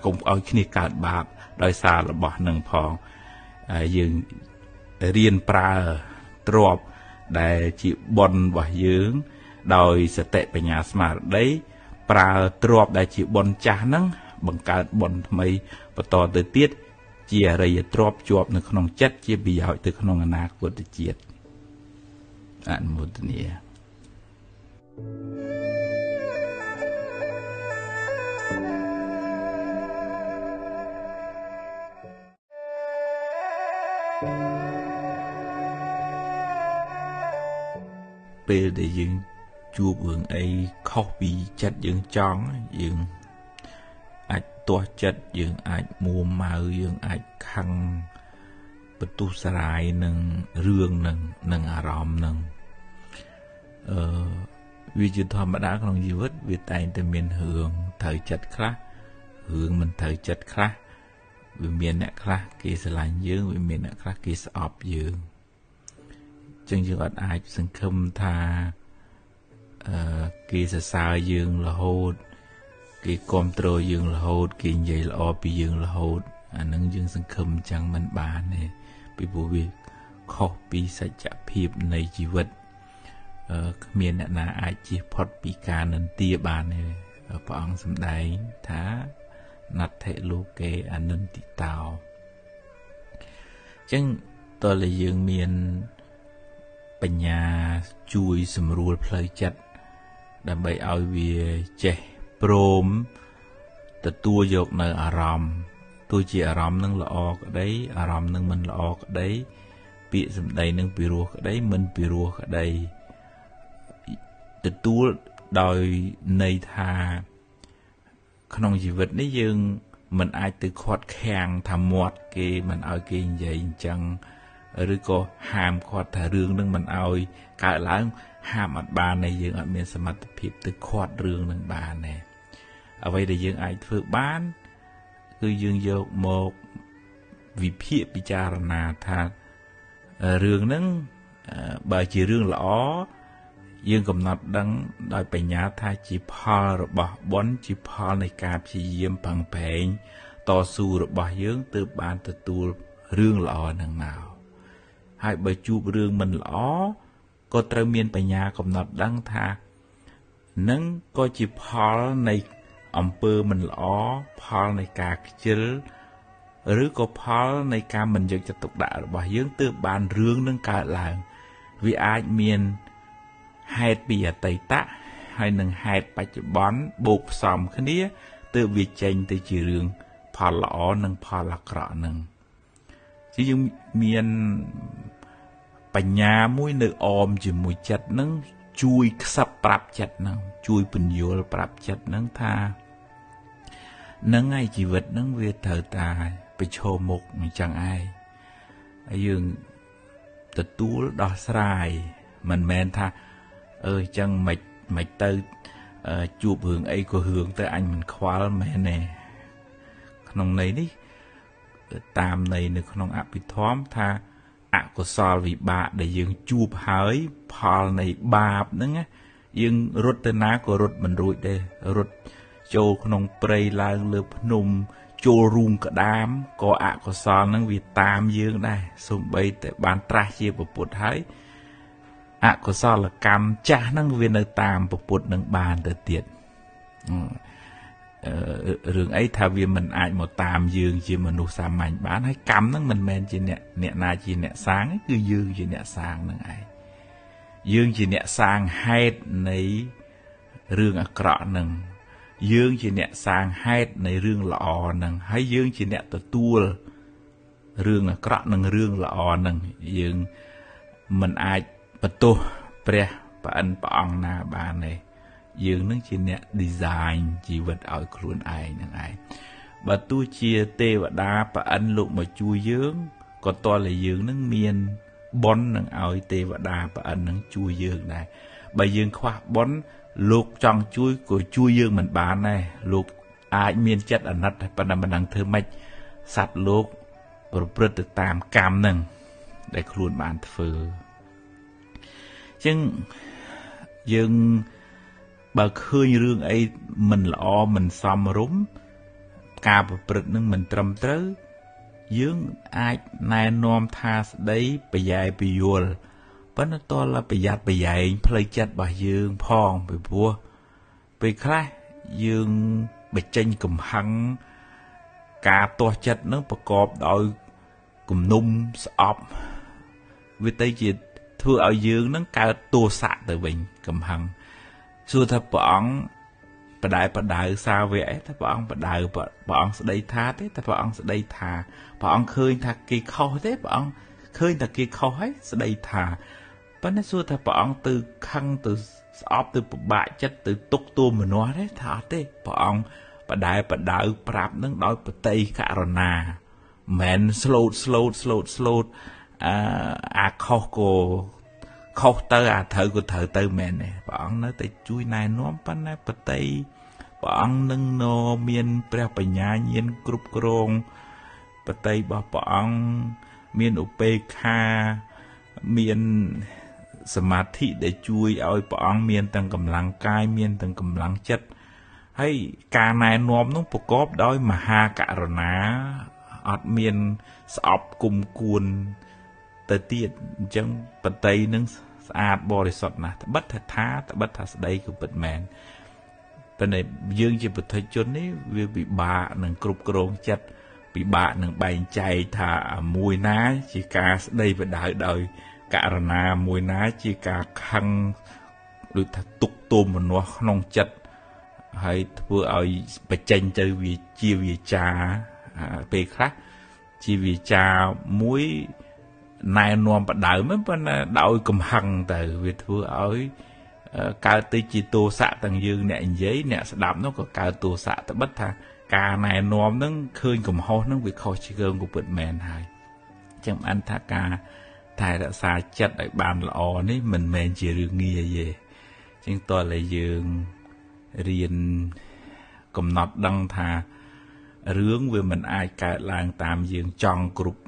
S1: កុំឲ្យគ្នាកើតបាបដោយសាររបស់នឹងផងយើងរៀនប្រើទ្រព្យដែលជាបុណ្យរបស់យើងដោយសតិបញ្ញាស្មារតីប្រើទ្រព្យដែលជាបុណ្យចាស់ហ្នឹងបង្កើតបុណ្យថ្មីបន្តទៅទៀតជាអរិយទ្រព្យជាប់នៅក្នុងចិត្តជាប្រយោជន៍ទៅក្នុងអនាគតជាតិអនុមោទនាពេលដែលយើងជួបរឿងអីខុសពីចិត្តយើងចង់យើងអាចទាស់ចិត្តយើងអាចមួម៉ៅយើងអាចខឹងបន្ទុះសារាយនឹងរឿងនឹងអារម្មណ៍នឹងវាជាធម្មតាក្នុងជីវិតវាតែងតែមានរឿងត្រូវចិត្តខ្លះរឿងមិនត្រូវចិត្តខ្លះវាមានអ្នកខ្លះគេស្រឡាញ់យើងវាមានអ្នកខ្លះគេស្អប់យើងចឹងយើងអត់អាចសង្ឃឹមថាគេសរសើរយើងរហូតគេគ្រប់គ្រងយើងរហូតគេនិយាយល្អពីយើងរហូតអានឹងយើងសង្ឃឹមចឹងមិនបានទេពីព្រោះវាខុសពីសច្ចភាពនៃជីវិតគ្មានអ្នកណាអាចជៀសផុតពីការនិន្ទាបានទេព្រះអង្គសម្ដែងថាណដ្ឋិលោកេអនិន្ទិតោចឹងតើយើងមានបញ្ញាជួយសម្រួលផ្លូវចិត្តដើម្បីឲ្យវាចេះព្រមទទួលយកនៅអារម្មណ៍ទោះជាអារម្មណ៍នឹងល្អក្តីអារម្មណ៍នឹងមិនល្អក្តីពាក្យសម្ដីនឹងពិរោះក្តីមិនពិរោះក្តីទទួលដោយន័យថាក្នុងជីវិតនេះយើងមិនអាចទៅខាត់ខាំងថាមាត់គេមិនឲ្យគេនិយាយអញ្ចឹងឬក៏ហាមឃាត់ថារឿងនឹងមិនឲ្យកើតឡើងហាមអត់បានទេយើងអត់មានសមត្ថភាពទៅឃាត់រឿងនឹងបានទេអ្វីដែលយើងអាចធ្វើបានគឺយើងយកមកវិភាគពិចារណាថារឿងហ្នឹងបើជារឿងល្អយើងកំណត់ដឹងដោយបញ្ញាថាជាផលរបស់បុណ្យជាផលនៃការព្យាយាមប្រឹងប្រែងតស៊ូរបស់យើងទើបបានទទួលរឿងល្អហ្នឹងមកហើយបើជួបរឿងមិនល្អក៏ត្រូវមានបញ្ញាកំណត់ដឹងថានឹងក៏ជាផលនៃអំពើមិនល្អផលនៃការខ្ជិលឬក៏ផលនៃការមិនយកចិត្តទុកដាក់របស់យើងទើបបានរឿងនឹងកើតឡើងវាអាចមានហេតុពីអតីតហើយនឹងហេតុបច្ចុប្បន្នបូកផ្សំគ្នាទើបវាចេញទៅជារឿងផលល្អនិងផលអាក្រក់នឹង ជាយើងមានបញ្ញាមួយនៅអមជាមួយចិត្តនឹងជួយខ្សឹបប្រាប់ចិត្តនឹងជួយពន្យល់ប្រាប់ចិត្តនឹងថានឹងឯជីវិតនឹងវាត្រូវតែប្រឈមមុខអញ្ចឹងឯងហើយយើងទទួលដោះស្រាយមិនមែនថាអញ្ចឹងមិនទៅជួបរឿងអីក៏រឿងទៅអញមិនខ្វល់មែនទេក្នុងន័យនេះតាមន័យនៅក្នុងអភិធម្មថាអកុសលវិបាកដែលយើងជួបហើយផលនៃបាបហ្នឹងយើងរត់ទៅណាក៏រត់មិនរួចដែររត់ចូលក្នុងព្រៃឡើងលើភ្នំចូលរូងក្តាមក៏អកុសលហ្នឹងវាតាមយើងដែរសូម្បីតែបានត្រាស់ជាពុទ្ធហើយអកុសលកម្មចាស់ហ្នឹងវានៅតាមពុទ្ធនឹងបានទៅទៀតរឿងអីថាវាមិនអាចមកតាមយើងជាមនុស្សសាមញ្ញបានហើយកម្មហ្នឹងមិនមែនជាអ្នកណាជាអ្នកសាងគឺយើងជាអ្នកសាងហ្នឹងឯងយើងជាអ្នកសាងហេតុនៃរឿងអាក្រក់ហ្នឹងយើងជាអ្នកសាងហេតុនៃរឿងល្អហ្នឹងហើយយើងជាអ្នកទទួលរឿងអាក្រក់និងរឿងល្អហ្នឹងយើងមិនអាចបន្ទោសព្រះប្រអិនព្រះអង្គណាបានទេយើងនឹងជាអ្នក design ជីវិតឲ្យខ្លួនឯងនឹងឯងបើទោះជាទេវតាប្រអិនលោកមកជួយយើងក៏តើយើងនឹងមានបុណ្យនឹងឲ្យទេវតាប្រអិននឹងជួយយើងដែរបើយើងខ្វះបុណ្យលោកចង់ជួយក៏ជួយយើងមិនបានដែរលោកអាចមានចិត្តអាណិតតែប៉ុណ្ណឹងមិនដឹងធ្វើម៉េចសត្វលោកប្រព្រឹត្តទៅតាមកម្មនឹងដែលខ្លួនបានធ្វើអញ្ចឹងយើងបើឃើញរឿងអីមិនល្អមិនសមរម្យការប្រព្រឹត្តនឹងមិនត្រឹមត្រូវយើងអាចណែនាំថាស្ដីប្រយែពយល់ប៉ុន្តែតលប្រយ័ត្នប្រយែងផ្លូវចិត្តរបស់យើងផងពីព្រោះពេលខ្លះយើងបញ្ចេញកំហឹងការទាស់ចិត្តនឹងប្រកបដោយគំនុំស្អប់វាទៅជាធ្វើឲ្យយើងនឹងកើតទោសៈទៅវិញកំហឹងសួរថាព្រះអង្គបដៅបដៅសាវកអីថាព្រះអង្គបដៅព្រះអង្គស្ដីថាទេតែព្រះអង្គស្ដីថាព្រះអង្គឃើញថាគេខុសទេព្រះអង្គឃើញថាគេខុសហើយស្ដីថាប៉ុន្តែសួរថាព្រះអង្គទៅខឹងទៅស្អប់ទៅពិបាកចិត្តទៅទុកទោមនស្សទេថាអត់ទេព្រះអង្គបដៅបដៅប្រាប់នឹងដោយបតីករណាមិនស្លូតស្លូតស្លូតស្លូតអាខុសក៏ខុសទៅអាត្រូវក៏ត្រូវទៅមែនទេព្រះអង្គនៅតែជួយណែនាំប៉ុន្តែបតីព្រះអង្គនឹងនមានព្រះបញ្ញាញាណគ្រប់គ្រងបតីរបស់ព្រះអង្គមានឧបេក្ខាមានសមាធិដែលជួយឲ្យព្រះអង្គមានទាំងកម្លាំងកាយមានទាំងកម្លាំងចិត្តហើយការណែនាំនោះប្រកបដោយមហាករុណាអត់មានស្អប់គុំគួនទៅទៀតអញ្ចឹងបតីនឹងស្អាតបរិសុទ្ធណាស់ត្បិតថាត្បិតថាស្ដីគឺពិតមែនប៉ុន្តែយើងជាពុទ្ធជននេះវាពិបាកនឹងគ្រប់គ្រងចិត្តពិបាកនឹងបែងចែកថាមួយណាជាការស្ដីបដៅដោយករណាមួយណាជាការខឹងដូចថាទុកទោមនស្សក្នុងចិត្តហើយធ្វើឲ្យបញ្ចេញទៅវាជាវាចាពេលខ្លះជាវាចាមួយណែនាំបដៅមិនប៉ុន្តែដោយកំហឹងទៅវាធ្វើឲ្យកើតទៅជាទោសៈទាំងយើងអ្នកនិយាយអ្នកស្ដាប់នោះក៏កើតទោសៈត្បិតថាការណែនាំនឹងឃើញកំហុសនឹងវាខុសឆ្គងក៏ពិតមែនហើយអញ្ចឹងបានថាការថែរក្សាចិត្តឲ្យបានល្អនេះមិនមែនជារឿងងាយទេអញ្ចឹងតើតែយើងរៀនកំណត់ដឹងថារឿងវាមិនអាចកើតឡើងតាមយើងចង់គ្រប់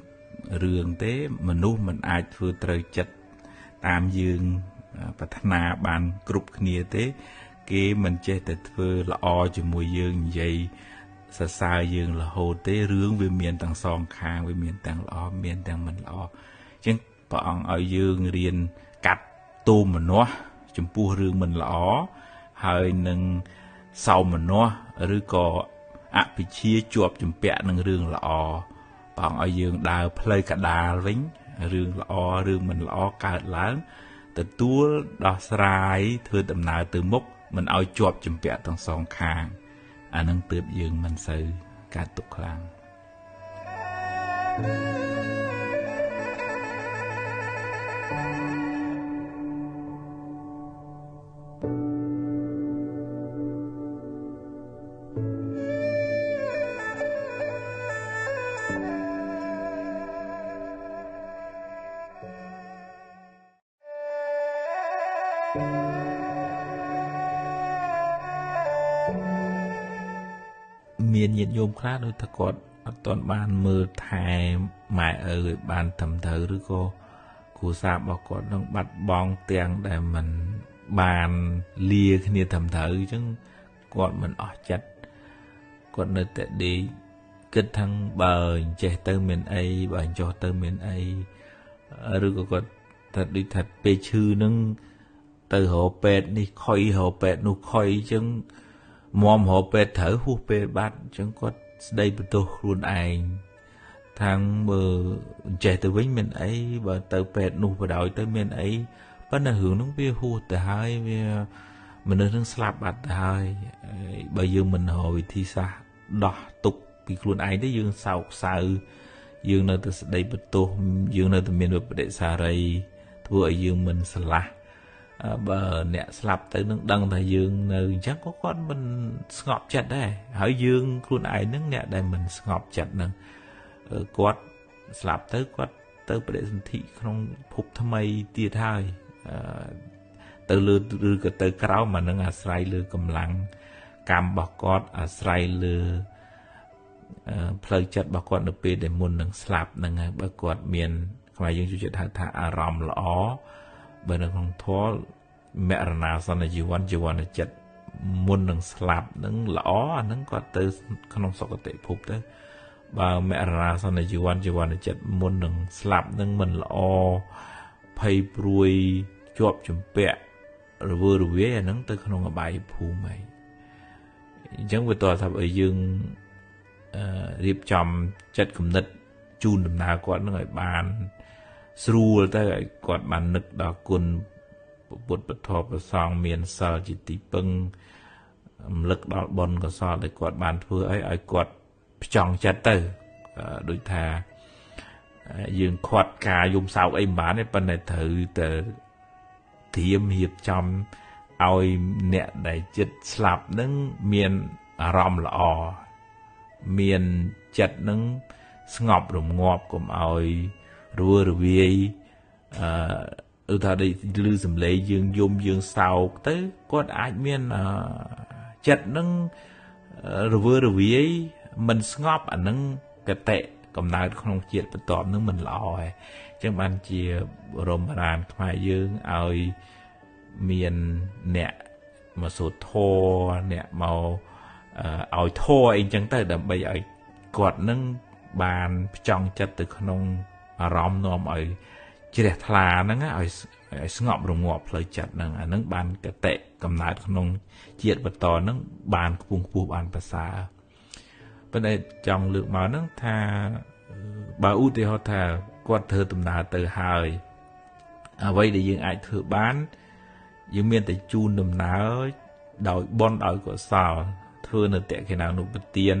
S1: រឿងទេមនុស្សមិនអាចធ្វើត្រូវចិត្តតាមយើងប្រាថ្នាបានគ្រប់គ្នាទេគេមិនចេះតែធ្វើល្អជាមួយយើងនិយាយសរសើរយើងរហូតទេរឿងវាមានទាំងសងខាងវាមានទាំងល្អមានទាំងមិនល្អអញ្ចឹងព្រះអង្គឲ្យយើងរៀនកាត់ទោមនស្សចំពោះរឿងមិនល្អហើយនឹងសោមនស្សឬក៏អភិជាជាប់ជំពាក់នឹងរឿងល្អព្រះអង្គឲ្យយើងដើរផ្លូវកដាលវិញរឿងល្អរឿងមិនល្អកើតឡើងទទួលដោះស្រាយធ្វើដំណើរទៅមុខមិនឲ្យជាប់ជំពាក់ទាំងសងខាងអានឹងទើបយើងមិនសូវកើតទុក្ខខ្លាំង។ មានញាតិញោមខ្លះដូចថាគាត់អត់ទាន់បានមើលថែម៉ែឪឲ្យបានត្រឹមត្រូវឬក៏គ្រួសាររបស់គាត់នឹងបាត់បង់ទាំងដែលមិនបានលាគ្នាត្រឹមត្រូវអញ្ចឹងគាត់មិនអស់ចិត្តគាត់នៅតែដេកគិតថាបើអញ្ចេះទៅមានអីបើអញ្ចោះទៅមានអីឬក៏គាត់ថាដូចថាពេលឈឺនឹងទៅរកពេទ្យនេះខុយរកពេទ្យនោះខុយអញ្ចឹងមមរកពេទ្យត្រូវហួសពេលបាត់អញ្ចឹងគាត់ស្ដីបន្ទោសខ្លួនឯងថាងមើលអញ្ចេះទៅវិញមានអីបើទៅពេទ្យនោះបដ ாய் ទៅមានអីប៉ុន្តែរឿងនោះវាហួសទៅហើយវាមនុស្សនឹងស្លាប់បាត់ទៅហើយបើយើងមិនរកវិធីសាស្ត្រដោះទុកពីខ្លួនឯងទេយើងសោកសៅយើងនៅតែស្ដីបន្ទោសយើងនៅតែមានវិបដិសារីធ្វើឲ្យយើងមិនស្រឡះបើអ្នកស្លាប់ទៅនឹងដឹងថាយើងនៅអញ្ចឹងក៏គាត់មិនស្ងប់ចិត្តដែរហើយយើងខ្លួនឯងនឹងអ្នកដែលមិនស្ងប់ចិត្តនឹងគាត់ស្លាប់ទៅគាត់ទៅបដិសន្ធិក្នុងភពថ្មីទៀតហើយទៅលើឬក៏ទៅក្រោមអានឹងអាស្រ័យលើកម្លាំងកម្មរបស់គាត់អាស្រ័យលើផ្លូវចិត្តរបស់គាត់នៅពេលដែលមុននឹងស្លាប់ហ្នឹងហើយបើគាត់មានខ្មែរយើងចូលចិត្តហៅថាអារម្មណ៍ល្អបើនៅក្នុងធម៌មរណាសន្នជីវ័នជីវនចិត្តមុននឹងស្លាប់នឹងល្អអាហ្នឹងគាត់ទៅក្នុងសុគតិភពទៅបើមរណាសន្នជីវ័នជីវនចិត្តមុននឹងស្លាប់នឹងមិនល្អភ័យព្រួយជាប់ជំពាក់រវើរវាយអាហ្នឹងទៅក្នុងអបាយភូមិហើយអញ្ចឹងវាតើថាបើយើងរៀបចំចិត្តគំនិតជូនដំណើរគាត់នឹងឲ្យបានស្រួលទៅឲ្យគាត់បាននឹកដល់គុណពុទ្ធពធប្រសង្ឃមានសិលជាទីពឹងរំលឹកដល់បុណ្យកុសលដែលគាត់បានធ្វើឲ្យគាត់ផ្ចង់ចិត្តទៅដូចថាយើងខាត់ការយំសោកអីមិនបានទេប៉ុន្តែត្រូវតែត្រៀមរៀបចំឲ្យអ្នកដែលចិត្តស្លាប់នឹងមានអារម្មណ៍ល្អមានចិត្តនឹងស្ងប់រងាប់កុំឲ្យរវើរវាយឧទាហរណ៍ដូចឮសំឡេងយើងយំយើងសោកទៅគាត់អាចមានចិត្តនឹងរវើរវាយមិនស្ងប់អានឹងកតិកំណើតក្នុងជាតិបន្ទាប់នឹងមិនល្អហើយអញ្ចឹងបានជារមរានខ្មែរយើងឲ្យមានអ្នកមកសូត្រធម៌អ្នកមកឲ្យធម៌អីចឹងទៅដើម្បីឲ្យគាត់នឹងបានផ្ចង់ចិត្តទៅក្នុងអារម្មណ៍នាំឲ្យជ្រះថ្លាហ្នឹងឲ្យស្ងប់រងាប់ផ្លូវចិត្តហ្នឹងអាហ្នឹងបានកតិកំណើតក្នុងជាតិបន្តហ្នឹងបានខ្ពង់ខ្ពស់បានប្រសើរប៉ុន្តែចង់លើកមកហ្នឹងថាបើឧទាហរណ៍ថាគាត់ធ្វើដំណើរទៅហើយអ្វីដែលយើងអាចធ្វើបានយើងមានតែជូនដំណើរដោយបុណ្យដោយកុសលធ្វើនៅតេខេណានុបទាន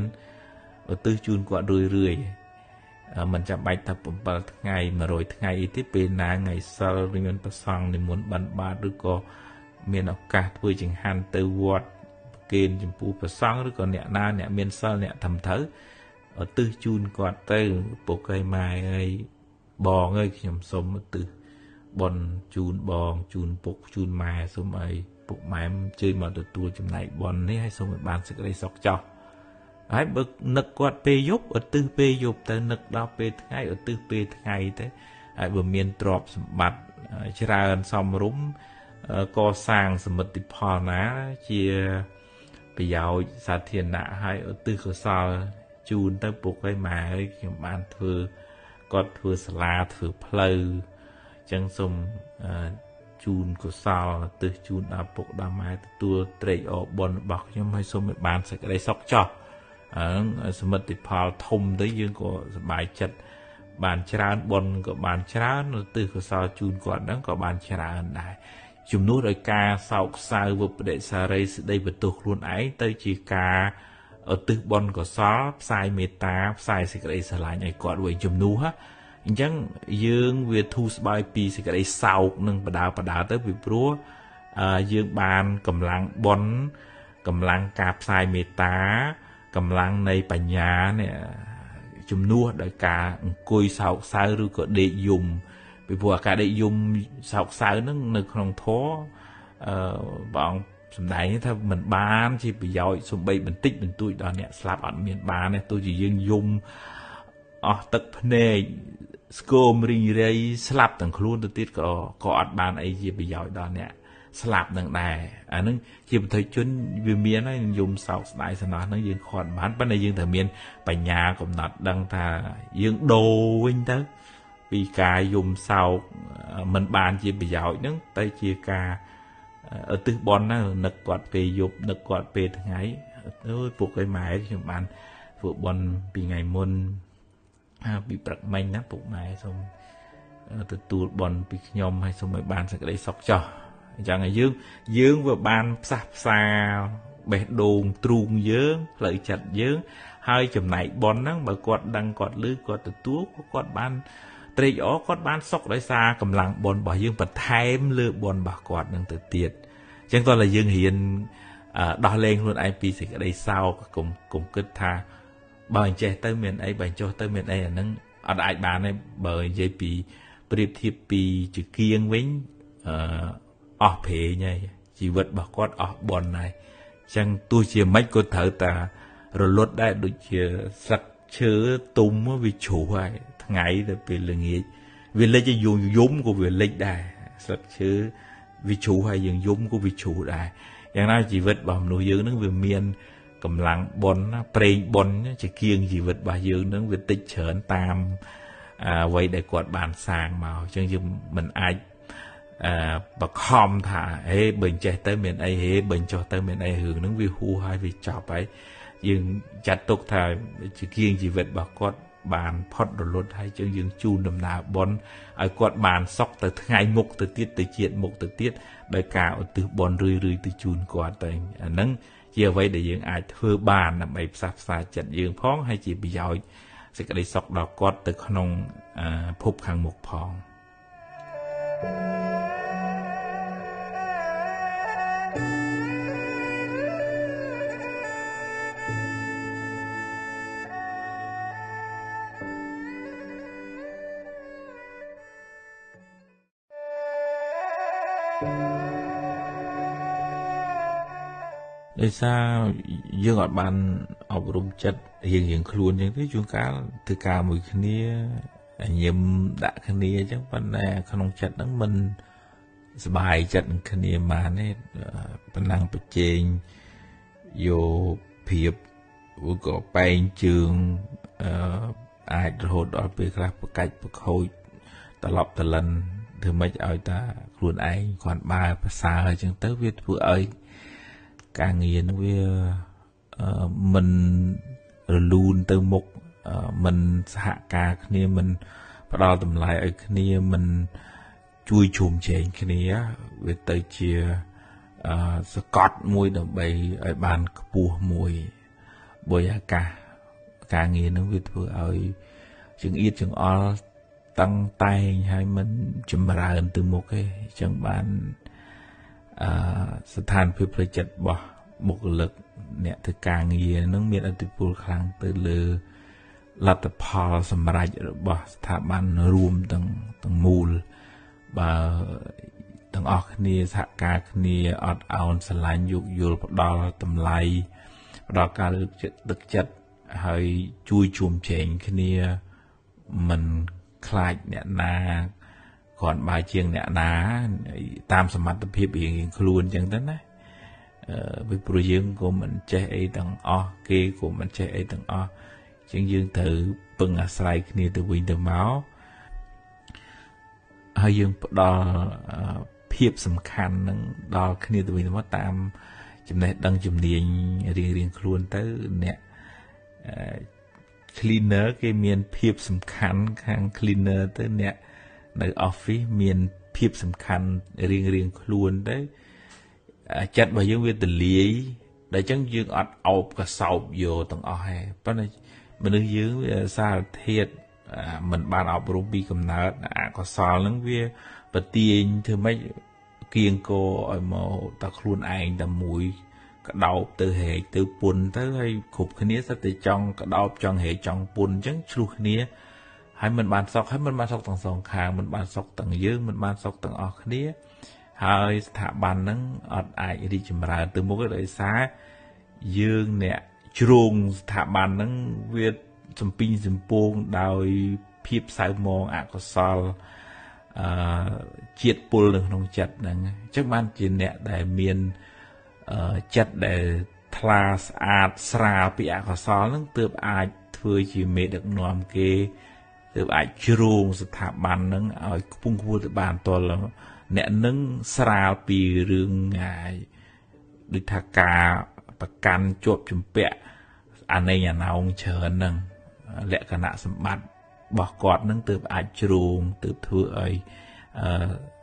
S1: ឧទ្ទិសជូនគាត់រឿយរឿយមិនចាំបាច់ថា7ថ្ងៃ100ថ្ងៃអីទេពេលណាថ្ងៃសិលឬមានប្រសង់និមន្តបិណ្ឌបាតឬក៏មានឱកាសធ្វើចង្ហាន់ទៅវត្តប្រគេនចំពោះប្រសង់ឬក៏អ្នកណាអ្នកមានសិលអ្នកធំត្រូវឧទ្ទិសជូនគាត់ទៅពុកឲ្យម៉ែអើយបងអើយខ្ញុំសូមឧទ្ទិសបុណ្យជូនបងជូនពុកជូនម៉ែសូមឲ្យពុកម៉ែអញ្ជើញមកទទួលចំណែកបុណ្យនេះឲ្យសូមឲ្យបានសេចក្តីសុខចោះហើយបើនឹកគាត់ពេលយប់ឧទ្ទិសពេលយប់ទៅនឹកដល់ពេលថ្ងៃឧទ្ទិសពេលថ្ងៃទៅហើយបើមានទ្រព្យសម្បត្តិច្រើនសមរម្យកសាងសមិទ្ធផលណាជាប្រយោជន៍សាធារណៈហើយឧទ្ទិសកុសលជូនទៅពុកឲ្យម៉ែឲ្យខ្ញុំបានធ្វើគាត់ធ្វើសាលាធ្វើផ្លូវអញ្ចឹងសូមជូនកុសលឧទ្ទិសជូនដល់ពុកដល់ម៉ែទទួលត្រេកអរបុណ្យរបស់ខ្ញុំហើយសូមឲ្យបានសេចក្តីសុខចោះហ្នឹងសមិទ្ធផលធំទៅយើងក៏សប្បាយចិត្តបានច្រើនបុណ្យក៏បានច្រើនឧទ្ទិសកុសលជូនគាត់ហ្នឹងក៏បានច្រើនដែរជំនួសដោយការសោកសៅវិបដិសារីស្ដីបន្ទោសខ្លួនឯងទៅជាការឧទ្ទិសបុណ្យកុសលផ្សាយមេត្តាផ្សាយសេចក្តីស្រឡាញ់ឲ្យគាត់វិញជំនួសអញ្ចឹងយើងវាធូរស្បើយពីសេចក្តីសោកនឹងបដាទៅពីព្រោះយើងបានកម្លាំងបុណ្យកម្លាំងការផ្សាយមេត្តាកម្លាំងនៃបញ្ញានេះជំនួសដោយការអង្គុយសោកសៅឬក៏ដេកយំពីព្រោះអាការដេកយំសោកសៅហ្នឹងនៅក្នុងធម៌ព្រះអង្គ សម្ដែងថាមិនបានជាប្រយោជន៍សំបីបន្តិចបន្តួចដល់អ្នកស្លាប់អត់មានបានទេទោះជាយើងយំអស់ទឹកភ្នែកស្គមរីងរៃស្លាប់ទាំងខ្លួនទៅទៀតក៏អត់បានអីជាប្រយោជន៍ដល់អ្នកស្លាប់នឹងដែរអានឹងជាពុទ្ធជនវាមានហើយយំសោកស្ដាយសំណោះហ្នឹងយើងខាត់បានប៉ុន្តែយើងត្រូវមានបញ្ញាកំណត់ដឹងថាយើងដូរវិញទៅពីការយំសោកមិនបានជាប្រយោជន៍ហ្នឹងទៅជាការឧទ្ទិសបុណ្យណានឹកគាត់ពេលយប់នឹកគាត់ពេលថ្ងៃអូយពុកឲ្យម៉ែខ្ញុំបានធ្វើបុណ្យពីថ្ងៃមុនពីព្រឹកមិញណាពុកម៉ែសូមទទួលបុណ្យពីខ្ញុំហើយសូមឲ្យបានសេចក្តីសុខចុះអញ្ចឹងហើយយើងវាបានផ្សះផ្សាបេះដូងទ្រូងយើងផ្លូវចិត្តយើងហើយចំណែកបុណ្យហ្នឹងបើគាត់ដឹងគាត់ឮគាត់ទទួលគាត់បានត្រេកអរគាត់បានសុខដោយសារកម្លាំងបុណ្យរបស់យើងបន្ថែមលើបុណ្យរបស់គាត់នឹងទៅទៀតអញ្ចឹងតោះតែយើងរៀនដោះលែងខ្លួនឯងពីសេចក្តីសោកកុំគិតថាបើអញ្ចេះទៅមានអីបើអញ្ចោះទៅមានអីអាហ្នឹងអត់អាចបានទេបើនិយាយពីប្រៀបធៀបពីជាគៀងវិញអស់ព្រេងហើយជីវិតរបស់គាត់អស់បុណ្យហើយអញ្ចឹងទោះជាមិនក៏ត្រូវតែរលត់ដែរដូចជាស្លឹកឈើទុំវាជ្រុះហើយថ្ងៃទៅពេលល្ងាចវាលិចយំយំក៏វាលិចដែរស្លឹកឈើវាជ្រុះហើយយើងយំក៏វាជ្រុះដែរយ៉ាងណាជីវិតរបស់មនុស្សយើងនឹងវាមានកម្លាំងបុណ្យប្រេងបុណ្យជាគៀងជីវិតរបស់យើងនឹងវាតិចច្រើនតាមអ្វីដែលគាត់បានសាងមកអញ្ចឹងយើងមិនអាចបខំថាហេបើចេះទៅមានអីហេបើចុះទៅមានអីរឿងហ្នឹងវាហួសហើយវាចប់ហើយយើងចាត់ទុកថាជាគៀងជីវិតរបស់គាត់បានផុតរលត់ហើយចឹងយើងជូនដំណើរបុណ្យឲ្យគាត់បានសុខទៅថ្ងៃមុខទៅទៀតទៅជាតិមុខទៅទៀតដោយការឧទ្ទិសបុណ្យរឿយៗទៅជូនគាត់ទៅអាហ្នឹងជាអ្វីដែលយើងអាចធ្វើបានដើម្បីផ្សះផ្សាចិត្តយើងផងហើយជាប្រយោជន៍សេចក្តីសុខដល់គាត់ទៅក្នុងភពខាងមុខផងដោយសារយើងអត់បានអប់រំចិត្តរៀងៗខ្លួនអញ្ចឹងទេជួនកាលធ្វើការមួយគ្នាញឹមដាក់គ្នាអញ្ចឹងប៉ុន្តែក្នុងចិត្តហ្នឹងមិនសប្បាយចិត្តនឹងគ្នាបានទេប៉ុណ្ណឹងប្រជែងយកភាពឬក៏បែងជើងអាចរហូតដល់ពេលខ្លះប្រកាច់ប្រខូចត្រឡប់ត្រលិនធ្វើម៉េចឲ្យតាខ្លួនឯងគាត់បើប្រសើរអញ្ចឹងទៅវាធ្វើឲ្យការងារនឹងវាមិនរលូនទៅមុខមិនសហការគ្នាមិនផ្ដល់តម្លៃឲ្យគ្នាមិនជួយជ្រោមជ្រែងគ្នាវាទៅជាសកត់មួយដើម្បីឲ្យបានខ្ពស់មួយបើឱកាសការងារនឹងវាធ្វើឲ្យចង្អៀតចង្អល់តឹងតែងហើយមិនចម្រើនទៅមុខទេអញ្ចឹងបានស្ថានភាពផ្លូវចិត្តរបស់បុគ្គលិកអ្នកធ្វើការងារនឹងមានឥទ្ធិពលខ្លាំងទៅលើលទ្ធផលសម្រេចរបស់ស្ថាប័នរួមទាំងមូលបើទាំងអស់គ្នាសហការគ្នាអត់ឱនស្រឡាញ់យោគយល់ផ្ដល់តម្លៃផ្ដល់ការលើកទឹកចិត្តហើយជួយជួមជ្រែងគ្នាមិនខ្លាចអ្នកណាគ្រាន់បើជាងអ្នកណាតាមសមត្ថភាពរៀងៗខ្លួនអញ្ចឹងទៅណាពីព្រោះយើងក៏មិនចេះអីទាំងអស់គេក៏មិនចេះអីទាំងអស់អញ្ចឹងយើងត្រូវពឹងអាស្រ័យគ្នាទៅវិញទៅមកហើយយើងផ្ដល់ភាពសំខាន់នឹងដល់គ្នាទៅវិញទៅមកតាមចំណេះដឹងជំនាញរៀងៗខ្លួនទៅអ្នក cleaner គេមានភាពសំខាន់ខាង cleaner ទៅអ្នកនៅ office មានភាពសំខាន់រៀងៗខ្លួនទៅចិត្តរបស់យើងវាទលាយដល់អញ្ចឹងយើងអត់អោបកសោបយកទាំងអស់ទេប៉ុន្តែមនុស្សយើងវាសារធាតុមិនបានអប់រំពីកំណើតអកុសលហ្នឹងវាប្រទាញធ្វើម៉េចគៀងគរឲ្យមកតែខ្លួនឯងតែមួយក្តោបទៅហែកទៅពុនទៅហើយគ្រប់គ្នាសិតតែចង់ក្តោបចង់ហែកចង់ពុនអញ្ចឹងឆ្លោះគ្នាហើយមិនបានសុខហើយមិនបានសុខទាំងសងខាងមិនបានសុខទាំងយើងមិនបានសុខទាំងអស់គ្នា ហើយស្ថាប័នហ្នឹងអត់អាចរីកចម្រើនទៅមុខទេដោយសារយើងអ្នកជ្រងស្ថាប័នហ្នឹងវាសំពីងសំពងដោយភាពសៅហ្មងអកុសលជាតិពុលនៅក្នុងចិត្តហ្នឹងអញ្ចឹងបានជាអ្នកដែលមានចិត្តដែលថ្លាស្អាតស្រាលពីអកុសលហ្នឹងទើបអាចធ្វើជាមេដឹកនាំគេទើបអាចជ្រងស្ថាប័នហ្នឹងឲ្យខ្ពង់ខ្ពស់ទៅបានតលអ្នកនឹងស្រាលពីរឿងដូចថាការប្រកាន់ជាប់ជំពាក់អាណេងអាណោងច្រើនហ្នឹងលក្ខណៈសម្បត្តិរបស់គាត់នឹងទើបអាចជ្រងទើបធ្វើឲ្យ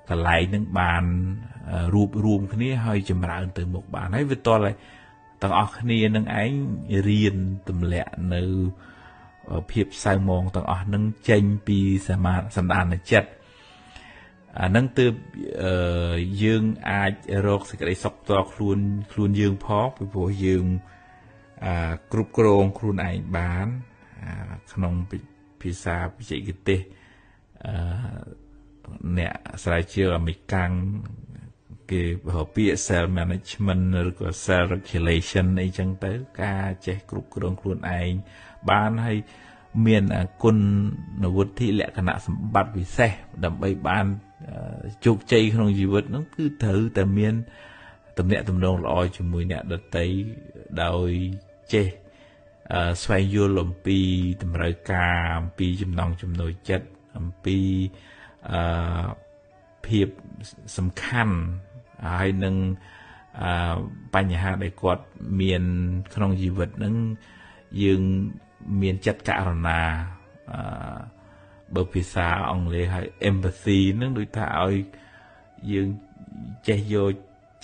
S1: កន្លែងនឹងបានរួបរួមគ្នាហើយចម្រើនទៅមុខបានហើយវាតលឲ្យទាំងអស់គ្នានឹងឯងរៀនទម្លាក់នៅភាពសៅហ្មងទាំងអស់នឹងចេញពីសមាសន្តានចិត្តអានឹងទើបយើងអាចរកសេចក្តីសុខផ្ទាល់ខ្លួនខ្លួនយើងផងពីព្រោះយើងគ្រប់គ្រងខ្លួនឯងបានក្នុងភាសាបច្ចេកទេសអ្នកស្រាវជ្រាវអាមេរិកាំងគេរកពាក្យ self management ឬក៏ self regulation អីចឹងទៅការចេះគ្រប់គ្រងខ្លួនឯងបានហើយមានគុណវុឌ្ឍិលក្ខណៈសម្បត្តិពិសេសដើម្បីបានជោគជ័យក្នុងជីវិតហ្នឹងគឺត្រូវតែមានទំនាក់ទំនងល្អជាមួយអ្នកដទៃដោយចេះស្វែងយល់អំពីតម្រូវការអំពីចំណង់ចំណូលចិត្តអំពីភាពសំខាន់ហើយនឹងបញ្ហាដែលគាត់មានក្នុងជីវិតហ្នឹងយើងមានចិត្តករុណាបើភាសាអង់គ្លេសហៅ empathy ហ្នឹងដូចថាឲ្យយើងចេះយក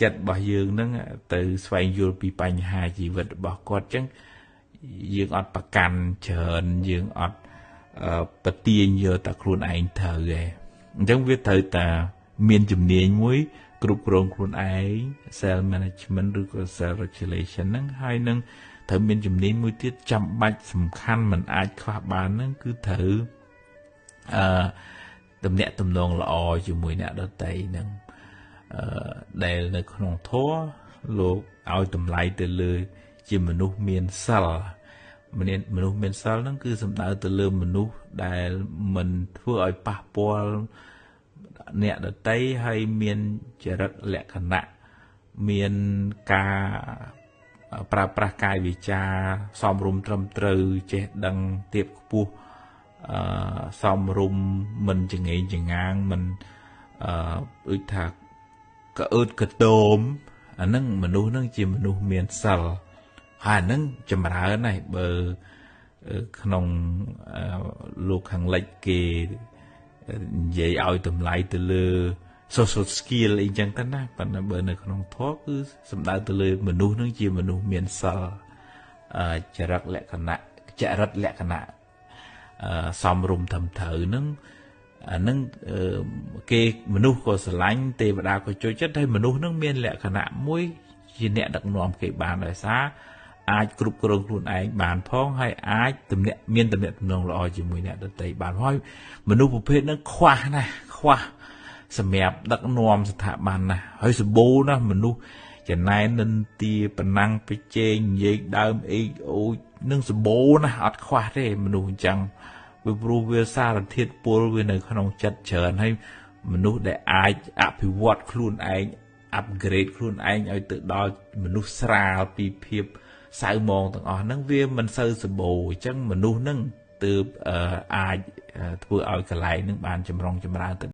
S1: ចិត្តរបស់យើងហ្នឹងទៅស្វែងយល់ពីបញ្ហាជីវិតរបស់គាត់ចឹងយើងអត់ប្រកាន់ច្រើនយើងអត់ប្រទាញយកតែខ្លួនឯងត្រូវទេអញ្ចឹងវាត្រូវតែមានជំនាញមួយគ្រប់គ្រងខ្លួនឯង self management ឬក៏ self regulation ហ្នឹងហើយនឹងត្រូវមានជំនាញមួយទៀតចាំបាច់សំខាន់មិនអាចខ្វះបានហ្នឹងគឺត្រូវទំនាក់ទំនងល្អជាមួយអ្នកដទៃហ្នឹងដែលនៅក្នុងធម៌លោកឲ្យតម្លៃទៅលើជាមនុស្សមានសិលមនុស្សមានសិលហ្នឹងគឺសំដៅទៅលើមនុស្សដែលមិនធ្វើឲ្យប៉ះពាល់អ្នកដទៃហើយមានចរិតលក្ខណៈមានការប្រើប្រាស់កាយវាចាសមរម្យត្រឹមត្រូវចេះដឹងទៀបខ្ពស់សមរម្យមិនចងេងចងាងមិនដូចថាក្អឺតកតោមអាហ្នឹងមនុស្សហ្នឹងជាមនុស្សមានសិលហើយអាហ្នឹងចម្រើនហើយបើក្នុងលោកខាងលិចគេនិយាយឲ្យតម្លៃទៅលើ social skill អីចឹងទៅណាប៉ុន្តែបើនៅក្នុងធម៌គឺសំដៅទៅលើមនុស្សនឹងជាមនុស្សមានសិលចរិតលក្ខណៈចរិតលក្ខណៈសមរម្យត្រឹមត្រូវហ្នឹងអាហ្នឹងគេមនុស្សក៏ស្រឡាញ់ទេវតាក៏ចូលចិត្តហើយមនុស្សហ្នឹងមានលក្ខណៈមួយជាអ្នកដឹកនាំគេបានដោយសារអាចគ្រប់គ្រងខ្លួនឯងបានផងហើយអាចមានទំនាក់ទំនងល្អជាមួយអ្នកដទៃបានហើយមនុស្សប្រភេទហ្នឹងខ្វះណាស់ខ្វះសម្រាប់ដឹកនាំស្ថាប័នណាស់ហើយសម្បូរណាស់មនុស្សចំណែននិន្ទាប្រណាំងប្រជែងនិយាយដើមអេកអូចនឹងសម្បូរណាស់អត់ខ្វះទេមនុស្សអញ្ចឹងវាព្រោះវាសារធាតុពុលវានៅក្នុងចិត្តច្រើនហើយមនុស្សដែលអាចអភិវឌ្ឍខ្លួនឯង upgrade ខ្លួនឯងឲ្យទៅដល់មនុស្សស្រាលពីភាពសៅហ្មងទាំងអស់ហ្នឹងវាមិនសូវសម្បូរអញ្ចឹងមនុស្សហ្នឹងទើបអាចធ្វើឲ្យកន្លែងហ្នឹងបានចម្រុងចម្រើនទៅ